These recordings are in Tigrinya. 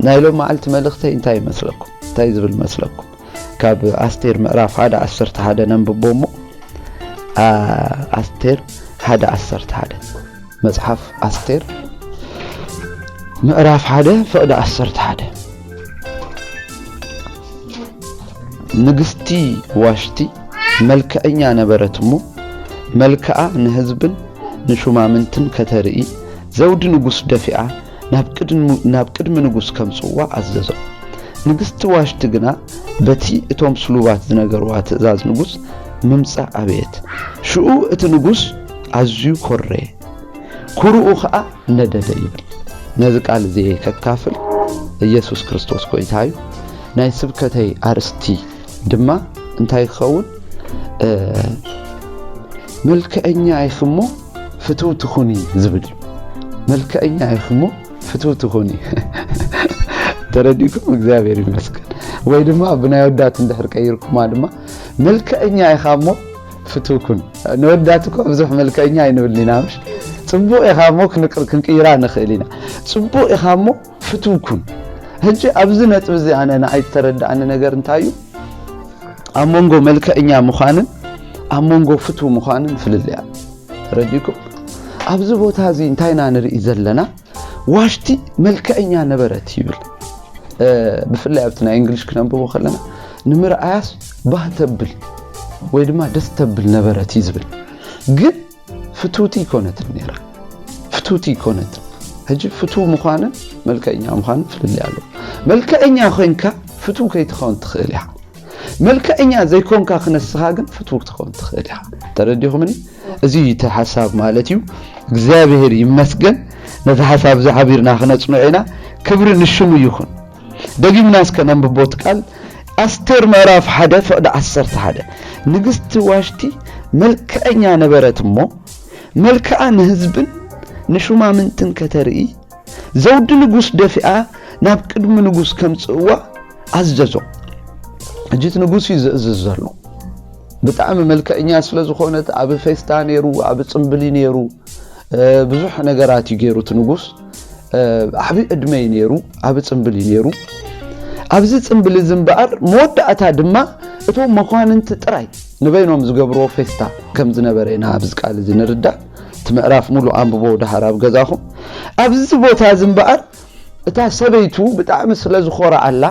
ናይ ሎም መዓልቲ መልእኽተይ እንታይ ይመስለኩም? እንታይ ዝብል መስለኩም? ካብ ኣስቴር ምዕራፍ ሓደ ዓሰርተ ሓደ ነንብቦ እሞ፣ ኣ-፣ ኣስቴር ሓደ ዓሰርተ ሓደ፣ መጽሓፍ ኣስቴር ምዕራፍ ሓደ ፍቕዲ ዓሰርተ ሓደ። ንግስቲ ዋሽቲ መልክዐኛ ነበረት እሞ፣ መልክዓ ንህዝብን ንሹማምንትን ከተርኢ፣ ዘውዲ ንጉስ ደፊኣ ናብ ቅድሚ፣ ናብ ቅድሚ ንጉስ ከምጽዋ ኣዘዞ። ንግስቲ ዋሽቲ ግና በቲ እቶም ስሉባት ዝነገርዋ ትእዛዝ ንጉስ ምምጻእ ኣበየት። ሽኡ እቲ ንጉስ ኣዝዩ ኮረየ፣ ኩርኡ ኸኣ ነደደ ይብል። ነዚ ቃል እዚ ከካፍል፣ ኢየሱስ ክርስቶስ ጐይታ እዩ። ናይ ስብከተይ ኣርእስቲ ድማ እንታይ ክኸውን? እ፣ መልክዐኛ ኢኺ እሞ ፍትውቲ ኩኒ ዝብል እዩ። መልክዐኛ ኢኺ እሞ ፍትውቲ ኩኒ። ተረዲእኩም? እግዚኣብሔር ይመስገን። ወይ ድማ ብናይ ወዳት እንድሕር ቀይርኩማ ድማ፣ መልክዐኛ ኢኻ እሞ ፍትው ኩን። ንወዳት እኮ ብዙሕ መልክዐኛ ኣይንብልን ኢና፣ ምሽ? ጽቡቕ ኢኻ እሞ ክንቅር-፣ ክንቅይራ ንኽእል ኢና። ጽቡቕ ኢኻ እሞ ፍትው ኩን። ሕጂ ኣብዚ ነጥቢ እዚ ኣነ ንዓይ ዝተረድኣኒ ነገር እንታይ እዩ? ኣብ መንጎ መልክዐኛ ምዃንን ኣብ መንጎ ፍትው ምዃንን ፍልልይ ኣሎ። ተረዲእኩም? ኣብዚ ቦታ እዚ እንታይ ኢና ንርኢ ዘለና? ዋሽቲ መልክዐኛ ነበረት ይብል። እ፣ ብፍላይ ኣብቲ ናይ እንግሊሽ ክነንብቦ ከለና ንምርኣያስ ባህ ተብል ወይ ድማ ደስ ተብል ነበረት እዩ ዝብል። ግን ፍትውቲ ይኮነትን ነይራ። ፍትውቲ ይኮነትን። ሕጂ ፍትው ምዃንን መልክዐኛ ምዃንን ፍልልይ ኣለዎ። መልክዐኛ ኮይንካ ፍትው ከይትኸውን ትኽእል ኢኻ። መልክዐኛ ዘይኮንካ ክነስኻ ግን ፍትው ክትኸውን ትኽእል ኢኻ። ተረዲኹምኒ? እዚ እዩ እቲ ሓሳብ ማለት እዩ። እግዚኣብሔር ይመስገን። ነዚ ሓሳብ እዚ ሓቢርና ክነጽንዖ ኢና። ክብሪ ንሽሙ ይኹን። ደጊምና እስከ ነንብቦ እቲ ቃል። ኣስቴር ምዕራፍ ሓደ ፍቕዲ ዓሰርተ ሓደ። ንግስቲ ዋሽቲ መልክዐኛ ነበረት እሞ፣ መልክዓ ንህዝብን ንሹማምንትን ከተርኢ፣ ዘውዲ ንጉስ ደፊኣ ናብ ቅድሚ ንጉስ ከምጽእዋ ኣዘዞ። ሕጂ እቲ ንጉስ እዩ ዝእዝዝ ዘሎ። ብጣዕሚ መልክዐኛ ስለ ዝኾነት፣ ኣብ ፌስታ ነይሩ፣ ኣብ ጽምብሊ ነይሩ፣ እ፣ ብዙሕ ነገራት እዩ ገይሩ እቲ ንጉስ። እ፣ ዓቢ ዕድመ እዩ ነይሩ፣ ዓቢ ጽምብል እዩ ነይሩ። ኣብዚ ጽምብል እዚ እምበኣር መወዳእታ ድማ እቶም መኳንንቲ ጥራይ ንበይኖም ዝገብርዎ ፌስታ ከም ዝነበረ ኢና ኣብዚ ቃል እዚ ንርዳእ። እቲ ምዕራፍ ሙሉእ ኣንብቦ ደሓር ኣብ ገዛኹም። ኣብዚ ቦታ እዚ እምበኣር እታ ሰበይቱ ብጣዕሚ ስለ ዝኾረዓላ፣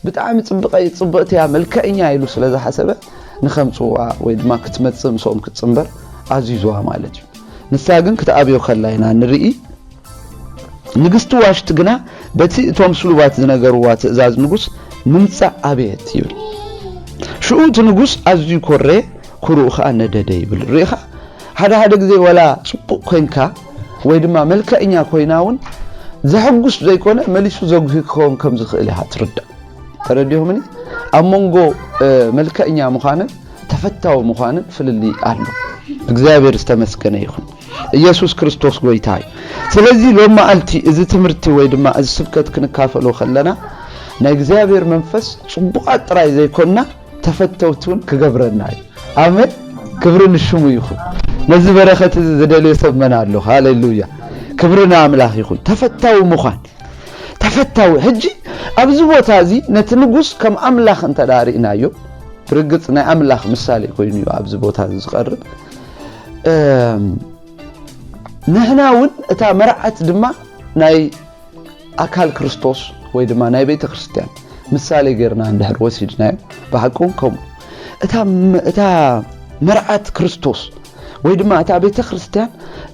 ብጣዕሚ ጽብቐ-፣ ጽብቕቲ እያ፣ መልክዐኛ ኢሉ ስለ ዝሓሰበ ንኸምጽዋ ወይ ድማ ክትመጽእ ምስኦም ክትጽንበር ኣዚዝዋ ማለት እዩ። ንሳ ግን ክትኣብዮ ከላ ኢና ንርኢ። ንግስቲ ዋሽቲ ግና በቲ እቶም ስሉባት ዝነገርዋ ትእዛዝ ንጉስ ምምጻእ ኣበየት ይብል። ሽኡ እቲ ንጉስ ኣዝዩ ኮረየ፣ ኩርኡ ኸኣ ነደደ ይብል። ርኢኻ፣ ሓደ ሓደ ግዜ ዋላ ጽቡቕ ኮይንካ ወይ ድማ መልክዐኛ ኮይና እውን ዘሐጉስ ዘይኮነ መሊሱ ዘጉሂ ክኸውን ከም ዝኽእል ኢኻ ትርዳእ። ተረዲኹምኒ? ኣብ መንጎ፣ እ፣ መልክዐኛ ምዃንን ተፈታዊ ምዃንን ፍልልይ ኣሎ። እግዚኣብሔር ዝተመስገነ ይኹን። ኢየሱስ ክርስቶስ ጐይታ እዩ። ስለዚ ሎም መዓልቲ እዚ ትምህርቲ ወይ ድማ እዚ ስብከት ክንካፈሎ ከለና ናይ እግዚኣብሔር መንፈስ ጽቡቓት ጥራይ ዘይኮንና ተፈተውቲ እውን ክገብረና እዩ። ኣሜን። ክብሪ ንሽሙ ይኹን። ነዚ በረኸት እዚ ዝደልዮ ሰብ መን ኣሎ? ሃሌሉያ። ክብሪ ንኣምላኽ ይኹን። ተፈታዊ ምዃን። ተፈታዊ። ሕጂ ኣብዚ ቦታ እዚ ነቲ ንጉስ ከም ኣምላኽ እንተ ደኣ ርኢናዮ፣ ብርግጽ ናይ ኣምላኽ ምሳሌ ኮይኑ እዩ ኣብዚ ቦታ እዚ ዝቐርብ። እም፣ ንሕና እውን እታ መርዓት ድማ ናይ ኣካል ክርስቶስ ወይ ድማ ናይ ቤተ ክርስቲያን ምሳሌ ጌርና እንድሕር ወሲድናዮ፣ ብሓቂ እውን ከምኡ። እታ ም-፣ እታ መርዓት ክርስቶስ ወይ ድማ እታ ቤተ ክርስቲያን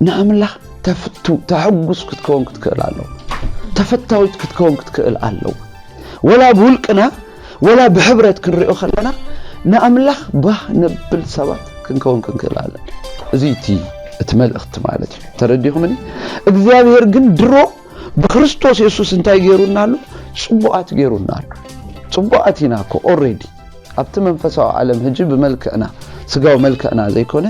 ንኣምላኽ ተፍቱ፣ ተሐጉስ ክትከውን ክትክእል ኣለዋ። ተፈታዊት ክትከውን ክትክእል ኣለዋ። ወላ ብውልቅና፣ ወላ ብሕብረት ክንሪኦ ከለና ንኣምላኽ ባህ ነብል ሰባት ክንከውን ክንክእል ኣለና። እዚ እቲ፣ እቲ መልእኽቲ ማለት እዩ። ተረዲኹምኒ? እግዚኣብሔር ግን ድሮ ብክርስቶስ የሱስ እንታይ ገይሩና ኣሎ? ጽቡቓት ገይሩና ኣሎ። ጽቡቓት ኢና እኮ ኦልሬዲ። ኣብቲ መንፈሳዊ ዓለም ሕጂ ብመልክዕና፣ ስጋዊ መልክዕና ዘይኮነ፣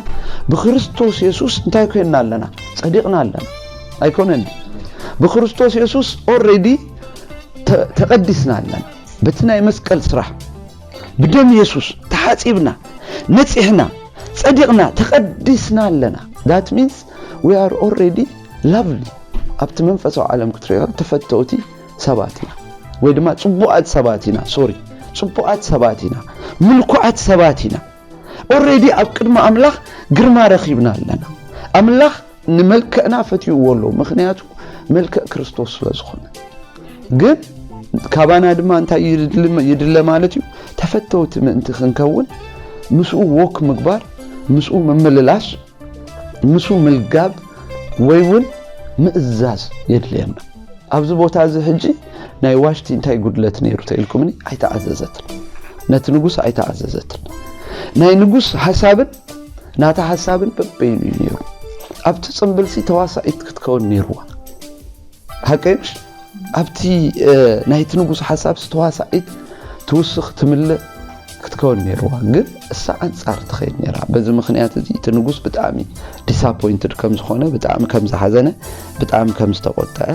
ብክርስቶስ የሱስ እንታይ ኮይንና ኣለና? ጸዲቕና ኣለና። ኣይኮነን? ብክርስቶስ የሱስ ኦልሬዲ ተ-፣ ተቐዲስና ኣለና። በቲ ናይ መስቀል ስራሕ፣ ብደም የሱስ ተሓጺብና፣ ነጺሕና፣ ጸዲቕና፣ ተቐዲስና ኣለና። That means we are already lovely። ኣብቲ መንፈሳዊ ዓለም ክትሪኦ ተፈተውቲ ሰባት ኢና። ወይ ድማ ጽቡቓት ሰባት ኢና፣ ሶሪ፣ ጽቡቓት ሰባት ኢና፣ ምልኩዓት ሰባት ኢና። ኦሬዲ ኣብ ቅድሚ ኣምላኽ ግርማ ረኺብና ኣለና። ኣምላኽ ንመልክዕና ፈትይዎ ኣሎ፣ ምኽንያቱ መልክዕ ክርስቶስ ስለ ዝኾነ። ግን ካባና ድማ እንታይ ይድለ ማለት እዩ? ተፈተውቲ ምእንቲ ክንከውን ምስኡ ዎክ ምግባር፣ ምስኡ ምምልላስ፣ ምስኡ ምልጋብ ወይ እውን ምእዛዝ የድልየና። ኣብዚ ቦታ እዚ ሕጂ ናይ ዋሽቲ እንታይ ጉድለት ነይሩ ተኢልኩምኒ? ኣይተኣዘዘትን። ነቲ ንጉስ ኣይተኣዘዘትን። ናይ ንጉስ ሓሳብን ናታ ሓሳብን በበይኑ እዩ ነይሩ። ኣብቲ ጽምብልሲ ተዋሳኢት ክትከውን ነይርዋ። ሓቀይ ምሽ? ኣብቲ ናይቲ ንጉስ ሓሳብ ዝተዋሳኢት ትውስኽ ትምልእ ክትከውን ነይርዋ። ግን እሳ ኣንጻር ትኸይድ ነይራ። በዚ ምኽንያት እዚ እቲ ንጉስ ብጣዕሚ ዲስኣፖይንትድ ከም ዝኾነ፣ ብጣዕሚ ከም ዝሓዘነ፣ ብጣዕሚ ከም ዝተቆጠዐ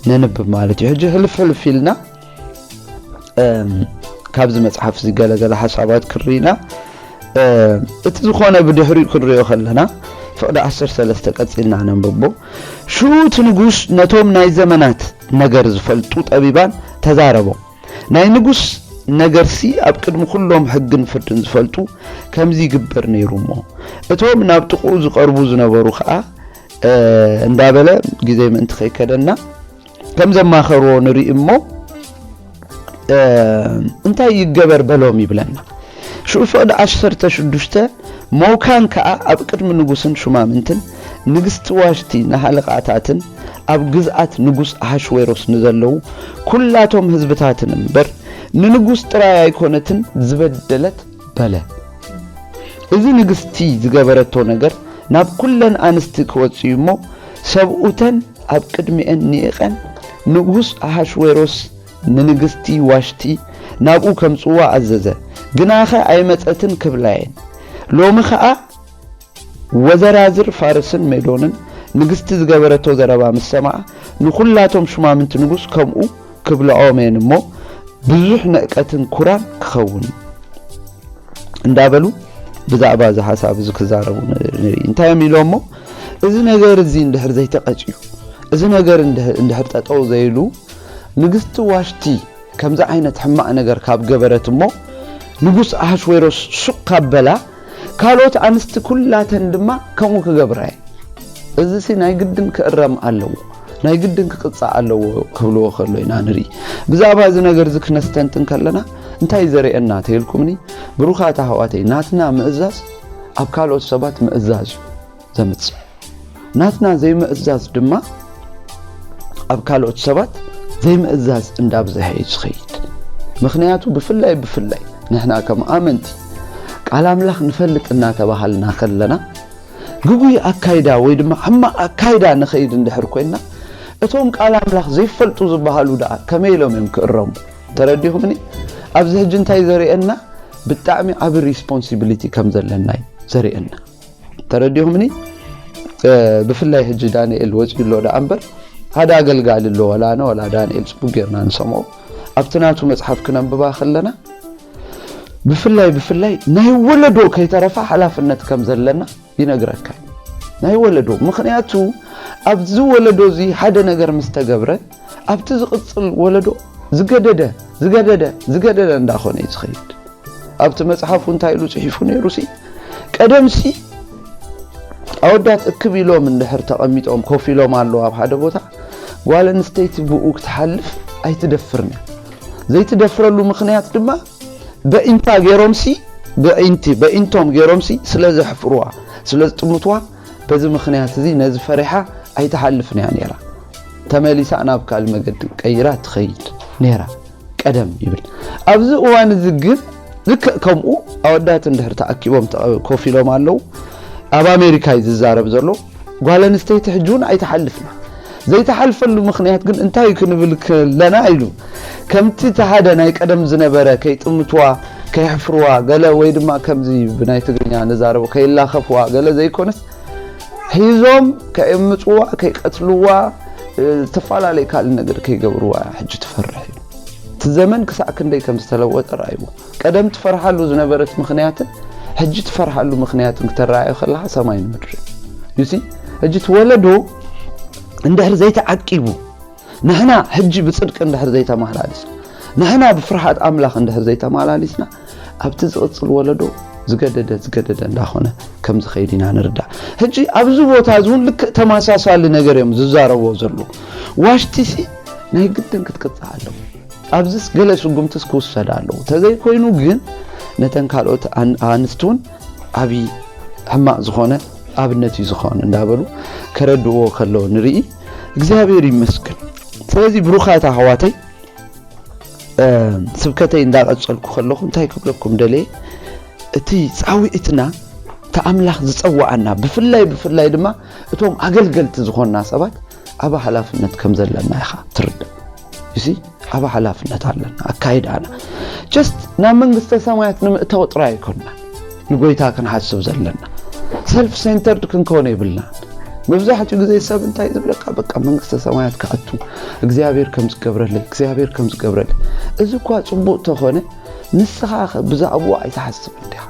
ነንብብ ማለት እዩ። ሕጂ ህልፍ ህልፍ ኢልና ካብዚ መጽሓፍ እዚ ገለገለ ሓሳባት ክርኢና እቲ ዝኾነ ብድሕሪኡ ክንሪኦ ከለና ፍቕዲ ዓሰርተ ሰለስተ ቀጺልና ነንብቦ። ሽኡ እቲ ንጉስ ነቶም ናይ ዘመናት ነገር ዝፈልጡ ጠቢባን ተዛረቦም። ናይ ንጉስ ነገርሲ ኣብ ቅድሚ ኩሎም ሕግን ፍርድን ዝፈልጡ ከምዚ ይግበር ነይሩ እሞ እቶም ናብ ጥቕኡ ዝቐርቡ ዝነበሩ ኸኣ እንዳበለ ግዜ ምእንቲ ከይከደና ከም ዘማኸርዎ ንርኢ እሞ እንታይ ይገበር በሎም ይብለና። ሽዑ ፍቕዲ ዓሰርተ ሽዱሽተ ሞካን ከኣ ኣብ ቅድሚ ንጉስን ሹማምንትን ንግስቲ ዋሽቲ ንሃለቓታትን ኣብ ግዝኣት ንጉስ ኣሕሽዌሮስ ንዘለዉ ኩላቶም ህዝብታትን እምበር ንንጉስ ጥራይ ኣይኮነትን ዝበደለት በለ። እዚ ንግስቲ ዝገበረቶ ነገር ናብ ኩለን ኣንስቲ ክወጽእ እዩ እሞ ሰብኡተን ኣብ ቅድሚኤን ንኢቐን ንጉስ ኣሕሽዌሮስ ንንግስቲ ዋሽቲ ናብኡ ከምጽዋ ኣዘዘ። ግናኸ ኣይመጸትን ክብላየን። ሎሚ ኸኣ ወዘራዝር ፋርስን ሜዶንን ንግስቲ ዝገበረቶ ዘረባ ምስ ሰምዓ ንኹላቶም ሹማምንቲ ንጉስ ከምኡ ክብልዖም እየን እሞ ብዙሕ ንዕቀትን ኩራን ክኸውን እንዳበሉ ብዛዕባ እዚ ሓሳብ እዚ ክዛረቡ ንርኢ። እንታይ እዮም ኢሎሞ? እዚ ነገር እዚ እንድሕር ዘይተቐጭዩ፣ እዚ ነገር እንድሕር ጠጠው ዘይሉ ንግስቲ ዋሽቲ ከምዚ ዓይነት ሕማቕ ነገር ካብ ገበረት እሞ ንጉስ ኣሕሽዌሮስ ሱቕ ካብ በላ ካልኦት ኣንስቲ ኩላተን ድማ ከምኡ ክገብራ እየን። እዚሲ ናይ ግድን ክእረም ኣለዎ፣ ናይ ግድን ክቕጻእ ኣለዎ ክብልዎ ከሎ ኢና ንርኢ። ብዛዕባ እዚ ነገር እዚ ክነስተንትን ከለና እንታይ ዘርእየና ተይልኩምኒ? ብሩኻት ኣሕዋተይ፣ ናትና ምእዛዝ ኣብ ካልኦት ሰባት ምእዛዝ እዩ ዘምጽእ። ናትና ዘይምእዛዝ ድማ ኣብ ካልኦት ሰባት ዘይምእዛዝ እንዳብዝሐ እዩ ዝኸይድ። ምኽንያቱ ብፍላይ ብፍላይ ንሕና ከም ኣመንቲ ቃል ኣምላኽ ንፈልጥ እናተባሃልና ከለና ግጉይ ኣካይዳ ወይ ድማ ሕማቕ ኣካይዳ ንኸይድ እንድሕር ኮይንና እቶም ቃል ኣምላኽ ዘይፈልጡ ዝበሃሉ ደኣ ከመይ ኢሎም እዮም ክእረሙ? ተረዲኹምኒ? ኣብዚ ሕጂ እንታይ ዘርእየና? ብጣዕሚ ዓቢ ሪስፖንሲቢሊቲ ከም ዘለና እዩ ዘርእየና። ተረዲኹምኒ? ብፍላይ ሕጂ ዳንኤል ወፂኡ ኣሎ ደኣ እምበር ሓደ ኣገልጋሊ ኣሎ፣ ወላ ኣነ ወላ ዳንኤል ፅቡቅ ጌርና ንሰምዖ። ኣብቲ ናቱ መፅሓፍ ክነንብባ ከለና ብፍላይ ብፍላይ ናይ ወለዶ ከይተረፋ ሓላፍነት ከም ዘለና ይነግረካ እዩ። ናይ ወለዶ፣ ምኽንያቱ ኣብዚ ወለዶ እዚ ሓደ ነገር ምስ ተገብረ ኣብቲ ዝቕፅል ወለዶ ዝገደደ ዝገደደ ዝገደደ እንዳኾነ እዩ ዝኸይድ። ኣብቲ መፅሓፉ እንታይ ኢሉ ፅሒፉ ነይሩ ሲ? ቀደም ሲ ኣወዳት እክብ ኢሎም እንድሕር ተቐሚጦም ኮፍ ኢሎም ኣለዉ ኣብ ሓደ ቦታ፣ ጓል ኣንስተይቲ ብኡ ክትሓልፍ ኣይትደፍርን እያ። ዘይትደፍረሉ ምኽንያት ድማ በኢንታ ገይሮም ሲ በኢንቲ በኢንቶም ገይሮም ሲ ስለ ዘሕፍርዋ ስለ ዝጥምትዋ በዚ ምኽንያት እዚ ነዚ ፈሪሓ ኣይትሓልፍን እያ ነይራ። ተመሊሳ ናብ ካልእ መገዲ ቀይራ ትኸይድ ነይራ ቀደም ይብል። ኣብዚ እዋን እዚ ግን ልክዕ ከምኡ ኣወዳት እንድሕር ተኣኪቦም ኮፍ ኢሎም ኣለዉ። ኣብ ኣሜሪካ እዩ ዝዛረብ ዘሎ። ጓል ኣንስተይቲ ሕጂ እውን ኣይትሓልፍን። ዘይትሓልፈሉ ምኽንያት ግን እንታይ እዩ ክንብል ከለና ኢሉ ከምቲ እቲ ሓደ ናይ ቀደም ዝነበረ ከይጥምትዋ ከይሕፍርዋ ገለ ወይ ድማ ከምዚ ብናይ ትግርኛ ንዛረቦ ከይላኸፍዋ ገለ ዘይኮነስ ሒዞም ከየምፅዋ ከይቀትልዋ ዝተፈላለየ ካልእ ነገር ከይገብርዋ ሕጂ ትፈርሕ እዩ። እቲ ዘመን ክሳዕ ክንደይ ከም ዝተለወጠ ረኣይዎ። ቀደም ትፈርሓሉ ዝነበረት ምኽንያትን ሕጂ ትፈርሓሉ ምኽንያትን ክተረኣዮ ከለኻ ሰማይን ምድርን። ዩሲ ሕጂ እቲ ወለዶ እንድሕር ዘይተዓቂቡ ንሕና ሕጂ ብፅድቂ እንድሕር ዘይተመሓላልስ ንሕና ብፍርሃት ኣምላኽ እንድሕር ዘይተመላሊስና፣ ኣብቲ ዝቕጽል ወለዶ ዝገደደ ዝገደደ እንዳኾነ ከም ዝኸይድ ኢና ንርዳእ። ሕጂ ኣብዚ ቦታ እዚ እውን ልክእ ተመሳሳሊ ነገር እዮም ዝዛረብዎ ዘለዉ። ዋሽቲሲ ናይ ግድን ክትቅጻዕ ኣለዎ። ኣብዚስ ገለ ስጉምትስ ክውሰድ ኣለዎ። ተዘይኮይኑ ግን ነተን ካልኦት ኣን-፣ ኣንስቲ እውን ዓብዪ ሕማቕ ዝኾነ ኣብነት እዩ ዝኾን እንዳበሉ ከረድእዎ ከለዉ ንርኢ። እግዚኣብሔር ይመስገን። ስለዚ ብሩኻት ኣሕዋተይ፣ እ፣ ስብከተይ እንዳቐጸልኩ ከለኹ እንታይ ክብለኩም ደልየ፣ እቲ ጻውዒትና፣ እቲ ኣምላኽ ዝጸውዓና፣ ብፍላይ ብፍላይ ድማ እቶም ኣገልገልቲ ዝኾንና ሰባት ኣብ ሓላፍነት ከም ዘለና ኢኻ ትርዳእ። You see? ኣብ ሓላፍነት ኣለና። ኣካይዳና just ናብ መንግስተ ሰማያት ንምእታው ጥራይ ኣይኮንና ንጎይታ ክንሓስብ ዘለና። ሰልፍ ሴንተርድ ክንከውን የብልናን። መብዛሕትኡ ግዜ ሰብ እንታይ ዝብለካ፣ በቃ መንግስተ ሰማያት ክኣቱ እግዚኣብሔር ከም ዝገብረለይ፣ እግዚኣብሔር ከም ዝገብረለይ። እዚ እኳ ጽቡቕ ተኾነ፣ ንስኻ ኸ ብዛዕባኡ ኣይትሓስብን ዲኻ?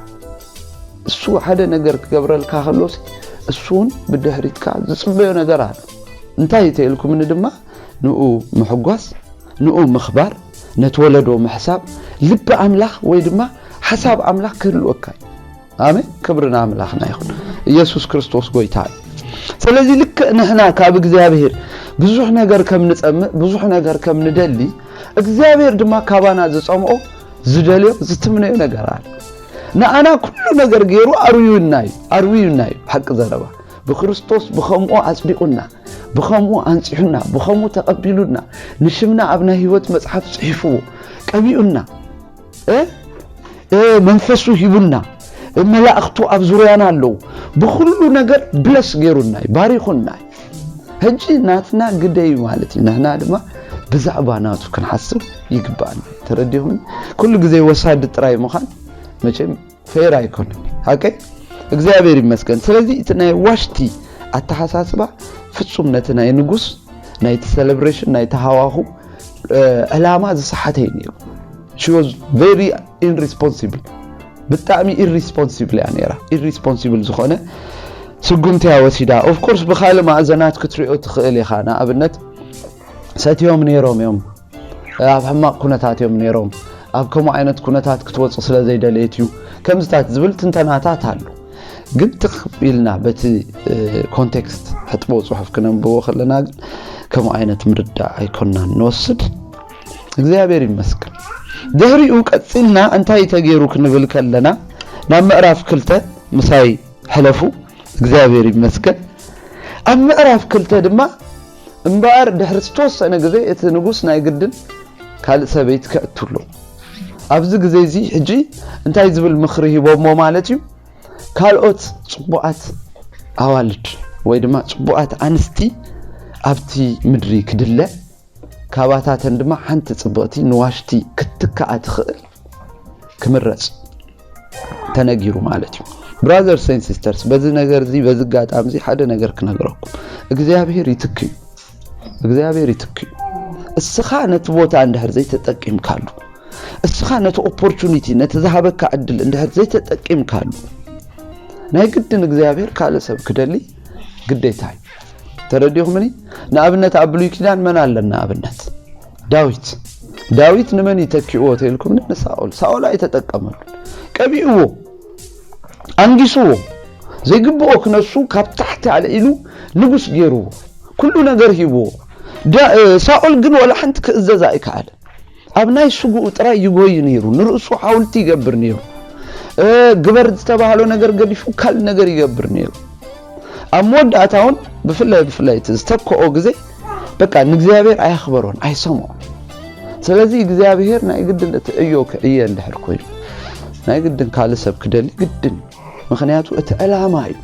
እሱ ሓደ ነገር ክገብረልካ ከሎሲ፣ እሱ እውን ብድሕሪትካ ዝጽበዮ ነገር ኣሎ። እንታይ ተልኩምኒ ድማ፣ ንኡ ምሕጓስ፣ ንኡ ምኽባር፣ ነቲ ወለዶ ምሕሳብ፣ ልቢ ኣምላኽ ወይ ድማ ሓሳብ ኣምላኽ ክህልወካ እዩ። ኣሜን። ክብሪ ንኣምላኽና ይኹን። ኢየሱስ ክርስቶስ ጎይታ እዩ። ስለዚ ልክእ ንሕና ካብ እግዚኣብሔር ብዙሕ ነገር ከም ንጸምእ፣ ብዙሕ ነገር ከም ንደሊ፣ እግዚኣብሔር ድማ ካባና ዝጸምኦ፣ ዝደልዮ፣ ዝትምነዮ ነገር ኣሎ። ንኣና ኩሉ ነገር ገይሩ ኣርዩና እዩ፣ ኣርዩና እዩ። ሓቂ ዘረባ። ብክርስቶስ ብኸምኡ ኣጽዲቑና፣ ብኸምኡ ኣንጺሑና፣ ብኸምኡ ተቐቢሉና፣ ንሽምና ኣብ ናይ ህይወት መጽሓፍ ጽሒፍዎ፣ ቀቢኡና፣ እ፣ እ፣ መንፈሱ ሂቡና፣ እ፣ መላእኽቱ ኣብ ዙርያና ኣለዉ። ብኹሉ ነገር ብለስ ገይሩና እዩ፣ ባሪኹና እዩ። ሕጂ ናትና ግደ እዩ ማለት እዩ። ንሕና ድማ ብዛዕባ ናቱ ክንሓስብ ይግባኣና። ተረዲኹም? ኩሉ ግዜ ወሳዲ ጥራይ ምዃን መቸም ፌር ኣይኮነን። ሓቀይ? እግዚኣብሔር ይመስገን። ስለዚ እቲ ናይ ዋሽቲ ኣተሓሳስባ ፍጹም ነቲ ናይ ንጉስ፣ ናይቲ ሴሌብሬሽን፣ ናይቲ ሃዋሁ፣ እ፣ ዕላማ ዝሰሓተ እዩ ነይሩ። She was very irresponsible። ብጣዕሚ ኢሪስፖንሲብል እያ ነይራ። ኢሪስፖንሲብል ዝኾነ ስጉምቲ እያ ወሲዳ። ኦፍ ኮርስ ብኻልእ ማእዘናት ክትሪኦ ትኽእል ኢኻ። ንኣብነት ሰትዮም ነይሮም እዮም። ኣብ ሕማቕ ኩነታት እዮም ነይሮም። ኣብ ከምኡ ዓይነት ኩነታት ክትወጽእ ስለ ዘይደለየት እዩ ከምዚታት ዝብል ትንተናታት ኣሎ። ግን ትኽ ኢልና በቲ፣ እ፣ ኮንቴክስት ሕጥቦ ጽሑፍ ክነንብቦ ከለና ግን ከምኡ ዓይነት ምርዳእ ኣይኮንናን ንወስድ። እግዚኣብሔር ይመስገን። ድሕሪኡ ቀጺልና እንታይ ተገይሩ ክንብል ከለና ናብ ምዕራፍ ክልተ ምሳይ ሕለፉ። እግዚኣብሔር ይመስገን። ኣብ ምዕራፍ ክልተ ድማ እምበኣር ድሕሪ ዝተወሰነ ግዜ እቲ ንጉስ ናይ ግድን ካልእ ሰበይቲ ከእቱ ኣሎ። ኣብዚ ግዜ እዚ ሕጂ እንታይ ዝብል ምኽሪ ሂቦሞ ማለት እዩ? ካልኦት ጽቡቓት ኣዋልድ ወይ ድማ ጽቡቓት ኣንስቲ ኣብቲ ምድሪ ክድለ፣ ካባታተን ድማ ሓንቲ ጽብቕቲ ንዋሽቲ ክትትክኣ ትኽእል ክምረጽ ተነጊሩ ማለት እዩ። ብራዘርስ ኤንድ ሲስተርስ፣ በዚ ነገር እዚ፣ በዚ ኣጋጣሚ እዚ ሓደ ነገር ክነግረኩም። እግዚኣብሔር ይትክዩ። እግዚኣብሔር ይትክዩ። እስኻ ነቲ ቦታ እንድሕር ዘይተጠቂምካሉ፣ እስኻ ነቲ ኦፖርቹኒቲ፣ ነቲ ዝሃበካ ዕድል እንድሕር ዘይተጠቂምካሉ፣ ናይ ግድን እግዚኣብሔር ካልእ ሰብ ክደሊ ግዴታ እዩ። ተረዲኹምኒ? ንኣብነት ኣብ ብሉይ ኪዳን መን ኣለና ኣብነት? ዳዊት። ዳዊት ንመን እዩ ተኪእዎ ተልኩምኒ? ንሳኦል። ሳኦል ኣይተጠቀመሉን። ቀቢእዎ፣ ኣንጊስዎ፣ ዘይግብኦ ክነሱ ካብ ታሕቲ ኣልዒሉ ንጉስ ገይርዎ፣ ኩሉ ነገር ሂብዎ። ዳ-፣ እ፣ ሳኦል ግን ወላ ሓንቲ ክእዘዝ ኣይከኣለን። ኣብ ናይ ስግኡ ጥራይ ይጎይ ነይሩ። ንርእሱ ሓውልቲ ይገብር ነይሩ። እ፣ ግበር ዝተባህሎ ነገር ገዲፉ ካልእ ነገር ይገብር ነይሩ። ኣብ መወዳእታ እውን ብፍላይ ብፍላይ እቲ ዝተክኦ ግዜ በቃ ንእግዚኣብሔር ኣየኽበሮን፣ ኣይሰምዖን። ስለዚ እግዚኣብሔር ናይ ግድን እቲ ዕዮ ክዕየ እንድሕር ኮይኑ ናይ ግድን ካልእ ሰብ ክደሊ ግድን እዩ። ምኽንያቱ እቲ ዕላማ እዩ።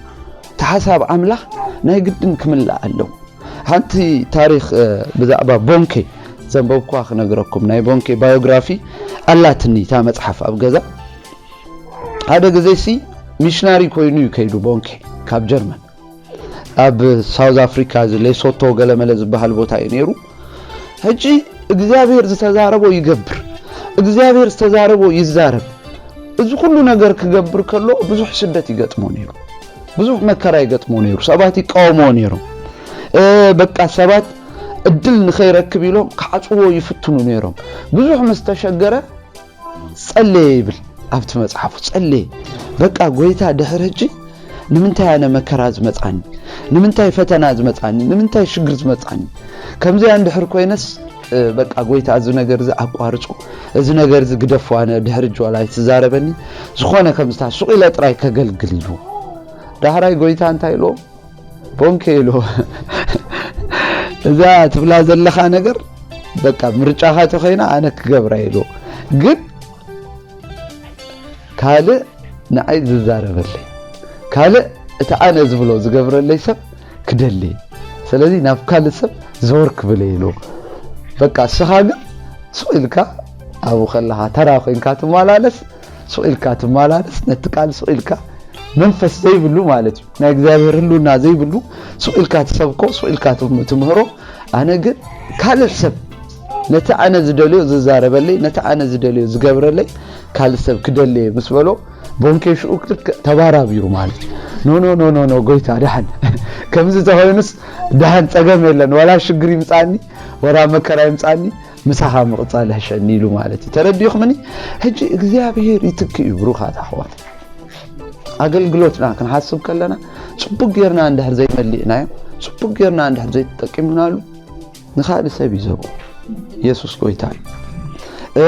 እቲ ሓሳብ ኣምላኽ ናይ ግድን ክምላእ ኣለዎ። ሓንቲ ታሪኽ፣ እ፣ ብዛዕባ ቦንኬ ዘንበብኳ ክነግረኩም። ናይ ቦንኬ ባዮግራፊ ኣላትኒ እታ መጽሓፍ ኣብ ገዛ። ሓደ ግዜ ሲ ሚሽናሪ ኮይኑ እዩ ከይዱ ቦንኬ ካብ ጀርመን። ኣብ ሳውዝ ኣፍሪካ እዚ ሌሶቶ ገለመለ ዝበሃል ቦታ እዩ ነይሩ። ሕጂ እግዚኣብሔር ዝተዛረቦ ይገብር፣ እግዚኣብሔር ዝተዛረቦ ይዛረብ። እዚ ኩሉ ነገር ክገብር ከሎ ብዙሕ ስደት ይገጥሞ ነይሩ፣ ብዙሕ መከራ ይገጥሞ ነይሩ። ሰባት ይቃወምዎ ነይሮም። እ፣ በቃ ሰባት እድል ንኸይረክብ ኢሎም ክዓፅዎ ይፍትኑ ነይሮም። ብዙሕ ምስ ተሸገረ ጸለየ ይብል ኣብቲ መጽሓፉ፣ ጸለየ። በቃ ጎይታ፣ ድሕሪ ሕጂ ንምንታይ ኣነ መከራ ዝመጻኒ? ንምንታይ ፈተና ዝመጻኒ? ንምንታይ ሽግር ዝመጻኒ? ከምዚኣ እንድሕር ኮይነስ፣ እ፣ በቃ ጎይታ፣ እዚ ነገር እዚ ኣቋርጾ፣ እዚ ነገር እዚ ግደፎ፣ ኣነ ድሕሪ ሕጂ ዋላ ኣይትዛረበኒ፣ ዝኾነ ከምዝታ ሱቕ ኢለ ጥራይ ከገልግል ኢሉ። ዳሕራይ ጎይታ እንታይ ኢልዎ? ቦንኬ ኢልዎ። እዛ ትብላ ዘለኻ ነገር በቃ ምርጫኻ ተኾይና ኣነ ክገብራ ኢልዎ። ግን ካልእ ንዓይ ዝዛረበለይ፣ ካልእ እቲ ኣነ ዝብሎ ዝገብረለይ ሰብ ክደሊ። ስለዚ ናብ ካልእ ሰብ ዘወር ክብል ኢልዎ። በቃ እስኻ ግን ሱቕ ኢልካ ኣብኡ ከለኻ ተራ ኮይንካ ትመላለስ፣ ሱቕ ኢልካ ትመላለስ፣ ነቲ ቃል ሱቕ ኢልካ መንፈስ ዘይብሉ ማለት እዩ። ናይ እግዚኣብሔር ህልውና ዘይብሉ ሱቕ ኢልካ ትሰብኮ፣ ሱቕ ኢልካ ትም-፣ ትምህሮ። ኣነ ግን ካልእ ሰብ ነቲ ኣነ ዝደልዮ ዝዛረበለይ፣ ነቲ ኣነ ዝደልዮ ዝገብረለይ ካልእ ሰብ ክደልየ ምስ በሎ፣ ቦንኬ ሽኡ ልክዕ ተባራቢሩ ማለት እዩ። ኖ፣ ኖ፣ ኖ፣ ኖ፣ ኖ፣ ጎይታ፣ ደሓን ከምዚ ተኾይኑስ ደሓን ጸገም የለን። ዋላ ሽግር ይምጻኒ፣ ዋላ መከራ ይምጻኒ፣ ምሳኻ ምቕጻል ይሕሸኒ ኢሉ ማለት እዩ። ተረዲእኹምኒ? ሕጂ እግዚኣብሔር ይትክእ እዩ፣ ብሩኻት ኣሕዋት። ኣገልግሎትና ክንሓስብ ከለና፣ ጽቡቅ ጌርና እንድሕር ዘይመሊእናዮ፣ ጽቡቅ ጌርና እንድሕር ዘይተጠቂምናሉ፣ ንኻልእ ሰብ እዩ ዝህቦ። የሱስ ጎይታ እዩ። እ፣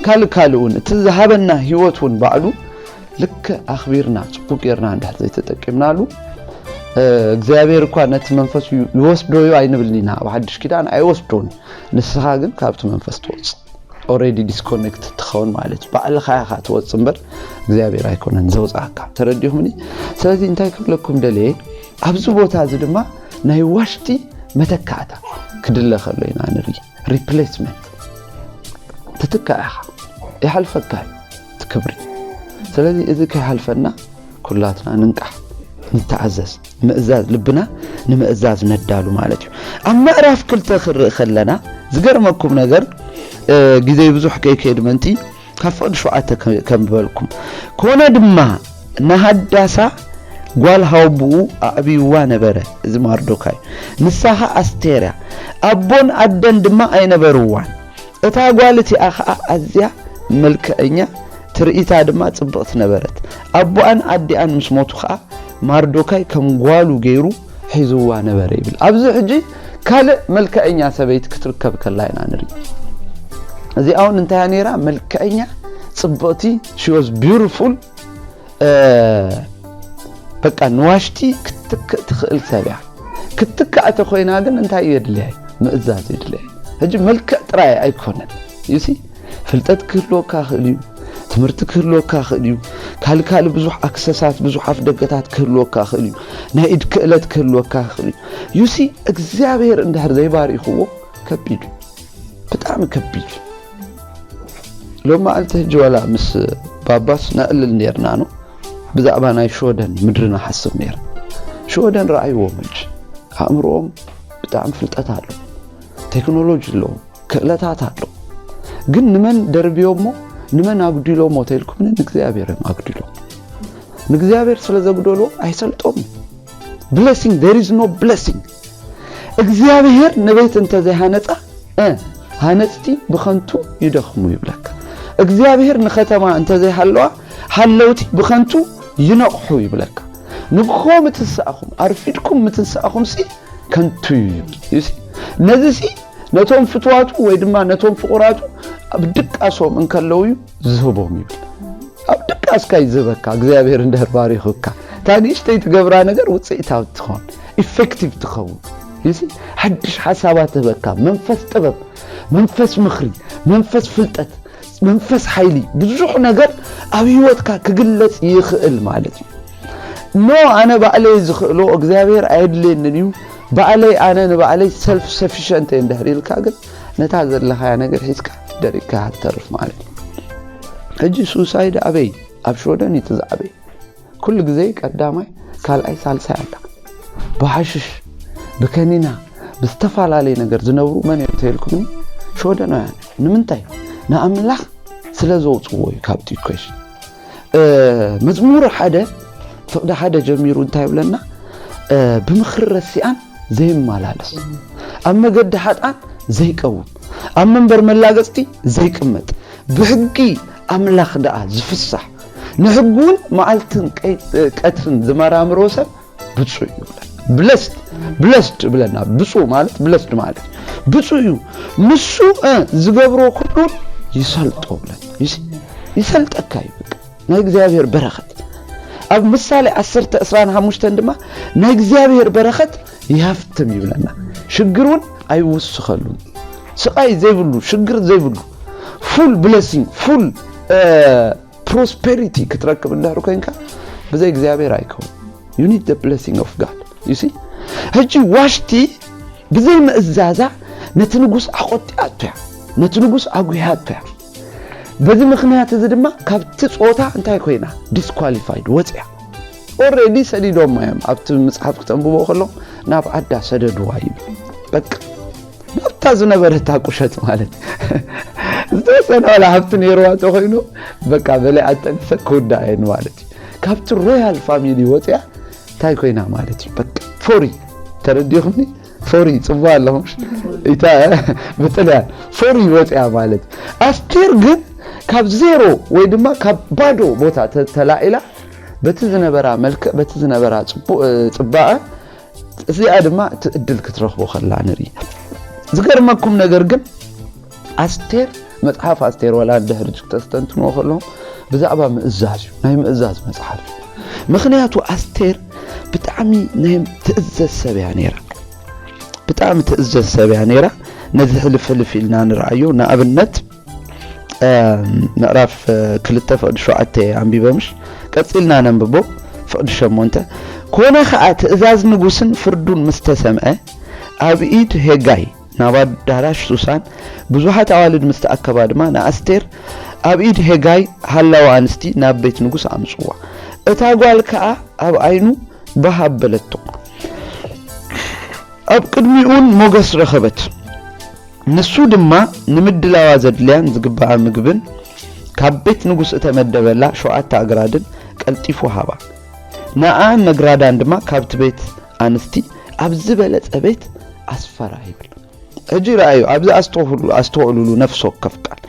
ካልእ ካልእ እውን፣ እቲ ዝሃበና ህይወት እውን ባዕሉ ልክዕ ኣኽቢርና፣ ጽቡቅ ጌርና እንድሕር ዘይተጠቂምናሉ፣ እ፣ እግዚኣብሔር እኳ ነቲ መንፈሱ ይወስዶ እዩ ኣይንብልን ኢና። ኣብ ሓድሽ ኪዳን ኣይወስዶን። ንስኻ ግን ካብቲ መንፈስ ትወጽእ። ኦሬዲ ዲስኮኔክት ትኸውን ማለት እዩ። ባዕልኻ ኢኻ ትወጽእ እምበር እግዚኣብሔር ኣይኮነን ዘውጽኣካ። ተረዲኹምኒ? ስለዚ እንታይ ክብለኩም ደልየ፣ ኣብዚ ቦታ እዚ ድማ ናይ ዋሽቲ መተካእታ ክድለ ከሎ ኢና ንርኢ። ሪፕሌስመንት ትትካእ ኢኻ። ይሓልፈካ እዩ እቲ ክብሪ። ስለዚ እዚ ከይሓልፈና ኩላትና ንንቃሕ፣ ንተኣዘዝ። ምእዛዝ ልብና ንምእዛዝ ነዳሉ ማለት እዩ። ኣብ ምዕራፍ ክልተ ክንርኢ ከለና ዝገርመኩም ነገር፣ እ፣ ግዜ ብዙሕ ከይከይድ ምእንቲ ካብ ፍቕዲ ሸውዓተ ከ-፣ ከም ዝበልኩም። ኮነ ድማ ንሃዳሳ ጓል ሃውብኡ ኣዕብይዋ ነበረ፣ እዚ ማርዶካይ። ንሳ ኸኣ ኣስቴር እያ። ኣቦን ኣደን ድማ ኣይነበርዋን። እታ ጓል እቲኣ ኸኣ ኣዝያ መልክዐኛ፣ ትርኢታ ድማ ጽብቕቲ ነበረት። ኣቦኣን ኣዲኣን ምስ ሞቱ ኸኣ ማርዶካይ ከም ጓሉ ገይሩ ሒዝዋ ነበረ ይብል። ኣብዚ ሕጂ ካልእ መልክዐኛ ሰበይቲ ክትርከብ ከላ ኢና ንርኢ። እዚኣ እውን እንታይ እያ ነይራ? መልክዐኛ፣ ጽብቕቲ፣ she was beautiful፣ እ፣ በቃ ንዋሽቲ ክትትክእ ትኽእል ሰብ እያ። ክትትካእ ተኾይና ግን እንታይ እዩ የድልያ? ምእዛዝ የድልያ። ሕጂ መልክዕ ጥራይ ኣይኮነን። You see? ፍልጠት ክህልወካ ይኽእል እዩ። ትምህርቲ ክህልወካ ይኽእል እዩ። ካልእ ካልእ ብዙሕ ኣክሰሳት፣ ብዙሕ ኣፍ ደገታት ክህልወካ ይኽእል እዩ። ናይ ኢድ ክእለት ክህልወካ ይኽእል እዩ። You see? እግዚኣብሔር እንድሕር ዘይባሪኽዎ ከቢድ እዩ። ብጣዕሚ ከቢድ እዩ። ሎም መዓልቲ ሕጂ ዋላ ምስ ባባስ ነዕልል ኔርና ነው። ብዛዕባ ናይ ሽወደን ምድሪ ንሓስብ ኔርና። ሽወደን ረኣይዎም ሕጂ። ኣእምሮኦም ብጣዕሚ ፍልጠት ኣሎ። ቴክኖሎጂ ኣለዎም። ክእለታት ኣሎ። ግን ንመን ደርብዮሞ፣ ንመን ኣጉዲሎሞ ተይልኩምኒ፣ ንእግዚኣብሔር እዮም ኣጉዲሎም። ንእግዚኣብሔር ስለ ዘጉደሎ ኣይሰልጦም። Blessing፣ there is no blessing። እግዚኣብሔር ንቤት እንተዘይሃነጻ፣ እ፣ ሃነጽቲ ብኸንቱ ይደኽሙ ይብለካ። እግዚኣብሔር ንኸተማ እንተዘይሃለዋ፣ ሃለውቲ ብኸንቱ ይነቕሑ ይብለካ። ንግሆ ምትንሳእኹም፣ ኣርፊድኩም ምትንሳእኹም ሲ ከንቱ እዩ። You see? ነዚ ሲ ነቶም ፍትዋቱ ወይ ድማ ነቶም ፍቑራቱ ኣብ ድቃሶም እንከለዉ እዩ ዝህቦም ይብል። ኣብ ድቃስካ እዩ ዝህበካ እግዚኣብሔር እንድሕር ባሪኹካ። እታ ንእሽተይ ትገብራ ነገር ውፅኢታዊ ትኸውን፣ ኢፌክቲቭ ትኸውን። You see? ሓድሽ ሓሳባት ትህበካ፣ መንፈስ ጥበብ፣ መንፈስ ምኽሪ፣ መንፈስ ፍልጠት፣ መንፈስ ሓይሊ፣ ብዙሕ ነገር ኣብ ህይወትካ ክግለጽ ይኽእል ማለት እዩ። ኖ፣ ኣነ ባዕለይ ዝኽእሎ እግዚኣብሔር ኣየድልየንን እዩ፣ ባዕለይ ኣነ ንባዕለይ ሰልፍ ሰፊሸንት እየ እንድሕር ኢልካ ግን ነታ ዘለኻያ ነገር ሒዝካ ደሪቕካ ክትተርፍ ማለት እዩ። ሕጂ ሱሳይድ ኣበይ? ኣብ ሽወደን እዩ እቲ ዝዓበየ። ኩሉ ግዜ ቀዳማይ፣ ካልኣይ፣ ሳልሳይ ኣላ። ብሓሽሽ፣ ብከኒና፣ ብዝተፈላለየ ነገር ዝነብሩ መን እዮም ተይልኩምኒ? ሽወደናውያን። ንምንታይ? ንኣምላኽ ስለ ዘውፅዎ እዩ ካብቲ ኢኩዌሽን። እ፣ መዝሙር ሓደ ፍቕዲ ሓደ ጀሚሩ እንታይ ይብለና? እ፣ ብምኽሪ ረሲኣን ዘይመላለስ። ኣብ መገዲ ሓጥኣን ዘይቀውም፣ ኣብ መንበር መላገጽቲ ዘይቅመጥ፣ ብሕጊ ኣምላኽ ደኣ ዝፍሳሕ፣ ንሕጉ እውን መዓልትን ቀይ-፣ ቀትርን ዝመራምሮ ሰብ ብፁዕ እዩ ይብለና። ብለስድ፣ ብለስድ ብለና። ብፁዕ ማለት ብለስድ ማለት እዩ። ብፁዕ እዩ። ንሱ፣ እ፣ ዝገብሮ ኩሉ ይሰልጦ ብለና። ይስ-፣ ይሰልጠካ እዩ በቃ። ናይ እግዚኣብሔር በረኸት። ኣብ ምሳሌ ዓሰርተ ዕስራን ሓሙሽተን ድማ ናይ እግዚኣብሔር በረኸት ይሃፍትም ይብለና። ሽግር እውን ኣይውስኸሉን። ስቓይ ዘይብሉ፣ ሽግር ዘይብሉ፣ ፉል ብለሲንግ፣ ፉል፣ እ፣ ፕሮስፐሪቲ ክትረክብ እንድሕር ኮይንካ፣ ብዘይ እግዚኣብሔር ኣይከውን። You need the blessing of God. You see? ሕጂ ዋሽቲ ብዘይ ምእዛዛ ነቲ ንጉስ ኣቖጢኣቶ እያ፣ ነቲ ንጉስ ኣጉሂያቶ እያ። በዚ ምኽንያት እዚ ድማ ካብቲ ጾታ እንታይ ኮይና? ዲስኳሊፋይድ ወፅያ። ኦልሬዲ ሰዲዶማ እዮም። ኣብቲ መጽሓፍ ክተንብቦ ከለኹም ናብ ዓዳ ሰደድዋ ይብል። በቃ ናብታ ዝነበረታ ቁሸት ማለት ዝተወሰነ ዋላ ሃብቲ ነይርዋ እንተኾይኑ በቃ በሊዓተን ሰብ ክውዳእ እየን ማለት እዩ። ካብቲ ሮያል ፋሚሊ ወፅያ እንታይ ኮይና ማለት እዩ? በቃ ፎሪ። ተረዲኹምኒ? ፎሪ ጽቡቕ ኣለኹም። ኢታ ብጥልያን ፎሪ ወፅያ ማለት እዩ። ኣስቴር ግን ካብ ዜሮ ወይ ድማ ካብ ባዶ ቦታ ተ-፣ ተላዒላ በቲ ዝነበራ መልክዕ፣ በቲ ዝነበራ ጽቡቕ፣ እ፣ ጽባቐ፣ እዚኣ ድማ እቲ ዕድል ክትረኽቦ ከላ ንርኢ። ዝገርመኩም ነገር ግን ኣስቴር፣ መጽሓፍ ኣስቴር ዋላ ድሕሪ ተስተንትንዎ ከለኹም ብዛዕባ ምእዛዝ እዩ፣ ናይ ምእዛዝ መጽሓፍ እዩ። ምኽንያቱ ኣስቴር ብጣዕሚ ናይ ትእዘዝ ሰብ እያ ነይራ። ብጣዕሚ ትእዘዝ ሰብ እያ ነይራ። ነዚ ሕልፍ ሕልፍ ኢልና ንርኣዮ። ንኣብነት፣ እ፣ ምዕራፍ፣ እ፣ ክልተ ፍቕዲ ሸውዓተ ኣንቢበ ምሽ? ቀጺልና ነንብቦ። ፍቕዲ ሸሞንተ። ኮነ ኸኣ ትእዛዝ ንጉስን ፍርዱን ምስ ተሰምዐ፣ ኣብ ኢድ ሄጋይ ናብ ኣዳራሽ ሱሳን ብዙሓት ኣዋልድ ምስ ተኣከባ ድማ ንኣስቴር ኣብ ኢድ ሄጋይ ሃላው ኣንስቲ ናብ ቤት ንጉስ ኣምጽዋ። እታ ጓል ከኣ ኣብ ዓይኑ ባህ ኣበለቶ። ኣብ ቅድሚኡን ሞገስ ረኸበት። ንሱ ድማ ንምድላዋ ዘድልያን ዝግባኣ ምግብን ካብ ቤት ንጉስ እተመደበላ ሸውዓተ ኣግራድን ቀልጢፉ ሃባ። ንኣኣን ነግራዳን ድማ ካብቲ ቤት ኣንስቲ ኣብ ዝበለጸ ቤት ኣስፈራ ይብል። ሕጂ ረኣዩ፣ ኣብዚ ኣስተውህሉ-፣ ኣስተውዕሉሉ ነፍሲ ወከፍ ቃል።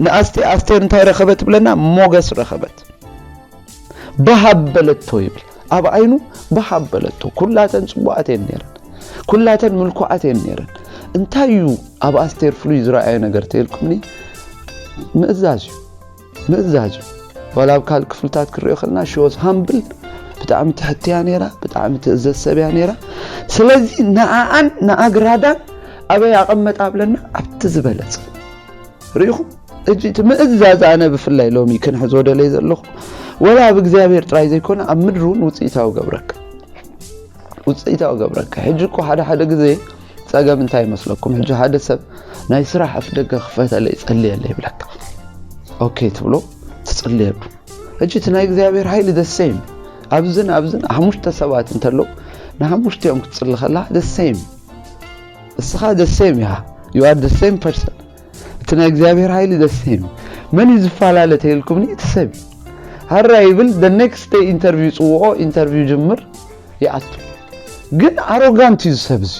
ንኣስቴ-፣ ኣስቴር እንታይ ረኸበት ብለና? ሞገስ ረኸበት። ባህ ኣበለቶ ይብል። ኣብ ዓይኑ ባህ ኣበለቶ። ኩላተን ጽቡቓት እየን ነይረን። ኩላተን ምልኩዓት እየን ነይረን። እንታይ እዩ ኣብ ኣስቴር ፍሉይ ዝረኣየ ነገር ተይልኩምኒ? ምእዛዝ እዩ። ምእዛዝ እዩ። ዋላ ኣብ ካልእ ክፍልታት ክንሪኦ ከለና፣ she was humble፣ ብጣዕሚ ትሕት እያ ነይራ፣ ብጣዕሚ ትእዘዝ ሰብ እያ ነይራ። ስለዚ ንኣኣን ንኣግራዳን ኣበይ ኣቐመጣ ብለና? ኣብቲ ዝበለጸ። ርኢኹም? ሕጂ እቲ ምእዛዝ ኣነ ብፍላይ ሎሚ ክንሕዞ ደለየ ዘለኹ፣ ወላ ኣብ እግዚኣብሔር ጥራይ ዘይኮነ ኣብ ምድሪ እውን ውጽኢታዊ ገብረካ። ውጽኢታዊ ገብረካ። ሕጂ እኮ ሓደ ሓደ ግዜ ጸገም እንታይ ይመስለኩም? ሕጂ ሓደ ሰብ ናይ ስራሕ ኣፍ ደገ ክፈተለይ ጸልየለይ ይብለካ። ኦኬ ትብሎ፣ ትጽልየሉ። ሕጂ እቲ ናይ እግዚኣብሔር ሓይሊ the same። ኣብዝን ኣብዝን ሓሙሽተ ሰባት እንተለዉ ንሓሙሽቲኦም ክትጽሊ ከላ the same። እስኻ the same ኢኻ። You are the same person። እቲ ናይ እግዚኣብሔር ሓይሊ the same። መን እዩ ዝፈላለ ተይልኩምኒ? እቲ ሰብ እዩ። ሃራ ይብል፣ the next day ኢንተርቪው ይጽውዖ፣ ኢንተርቪው ይጅምር፣ ይኣቱ። ግን ኣሮጋንት እዩ እዚ ሰብ እዚ።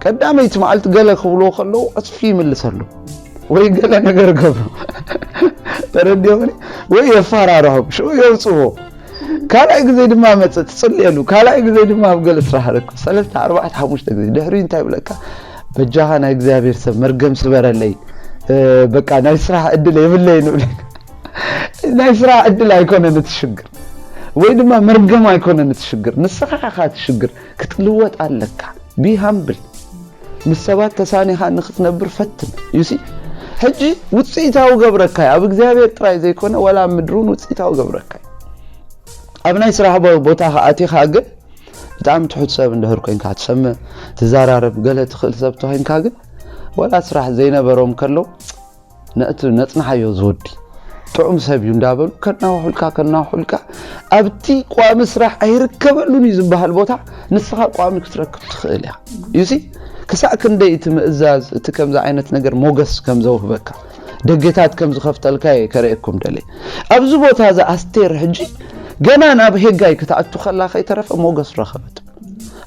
ቀዳመይቲ መዓልቲ ገለ ክብልዎ ከለዉ ዕጽፊ ይምልሰሉ። ወይ ገለ ነገር ገብሩ። ተረዲኦምኒ? ወይ የፋራርሖም፣ ሽዑ የውጽዎ። ካልኣይ ግዜ ድማ መጽእ ትጽልየሉ። ካልኣይ ግዜ ድማ ኣብ ገለ ስራሕ ርክብ። ሰለስተ፣ ኣርባዕተ፣ ሓሙሽተ ግዜ። ድሕሪ እንታይ ይብለካ? በጃኻ ናይ እግዚኣብሔር ሰብ መርገም ስበረለይ። እ፣ በቃ ናይ ስራሕ ዕድል የብለይን ይብለካ። ናይ ስራሕ ዕድል ኣይኮነን እቲ ሽግር። ወይ ድማ መርገም ኣይኮነን እቲ ሽግር። ንስኻ ኢኻ እቲ ሽግር። ክትልወጥ ኣለካ። Be humble። ምስ ሰባት ተሳኒኻ ንኽትነብር ፈትን። You see? ሕጂ ውጽኢታዊ ገብረካ እዩ። ኣብ እግዚኣብሔር ጥራይ ዘይኮነ፣ ዋላ ኣብ ምድሪ እውን ውጽኢታዊ ገብረካ እዩ። ኣብ ናይ ስራሕ ቦ-፣ ቦታኻ ኣቲኻ ግን ብጣዕሚ ትሑት ሰብ እንድሕር ኮይንካ፣ ትሰምዕ፣ ትዘራረብ፣ ገለ ትኽእል ሰብ ተኾይንካ ግን፣ ዋላ ስራሕ ዘይነበሮም ከለዉ፣ ነእቲ ነጽንሓዮ ዝወዲ ጥዑም ሰብ እዩ እንዳበሉ ከናውሑልካ፣ ከናውሑልካ፣ ኣብቲ ቋሚ ስራሕ ኣይርከበሉን እዩ ዝበሃል ቦታ ንስኻ ቋሚ ክትረክብ ትኽእል ኢኻ። You see? ክሳዕ ክንደይ እቲ ምእዛዝ፣ እቲ ከምዚ ዓይነት ነገር ሞገስ ከም ዘውህበካ፣ ደገታት ከም ዝኸፍተልካ እየ ከርእየኩም ደልየ። ኣብዚ ቦታ እዚ ኣስቴር ሕጂ ገና ናብ ሄጋይ ክትኣቱ ከላ ከይተረፈ ሞገስ ረኸበት።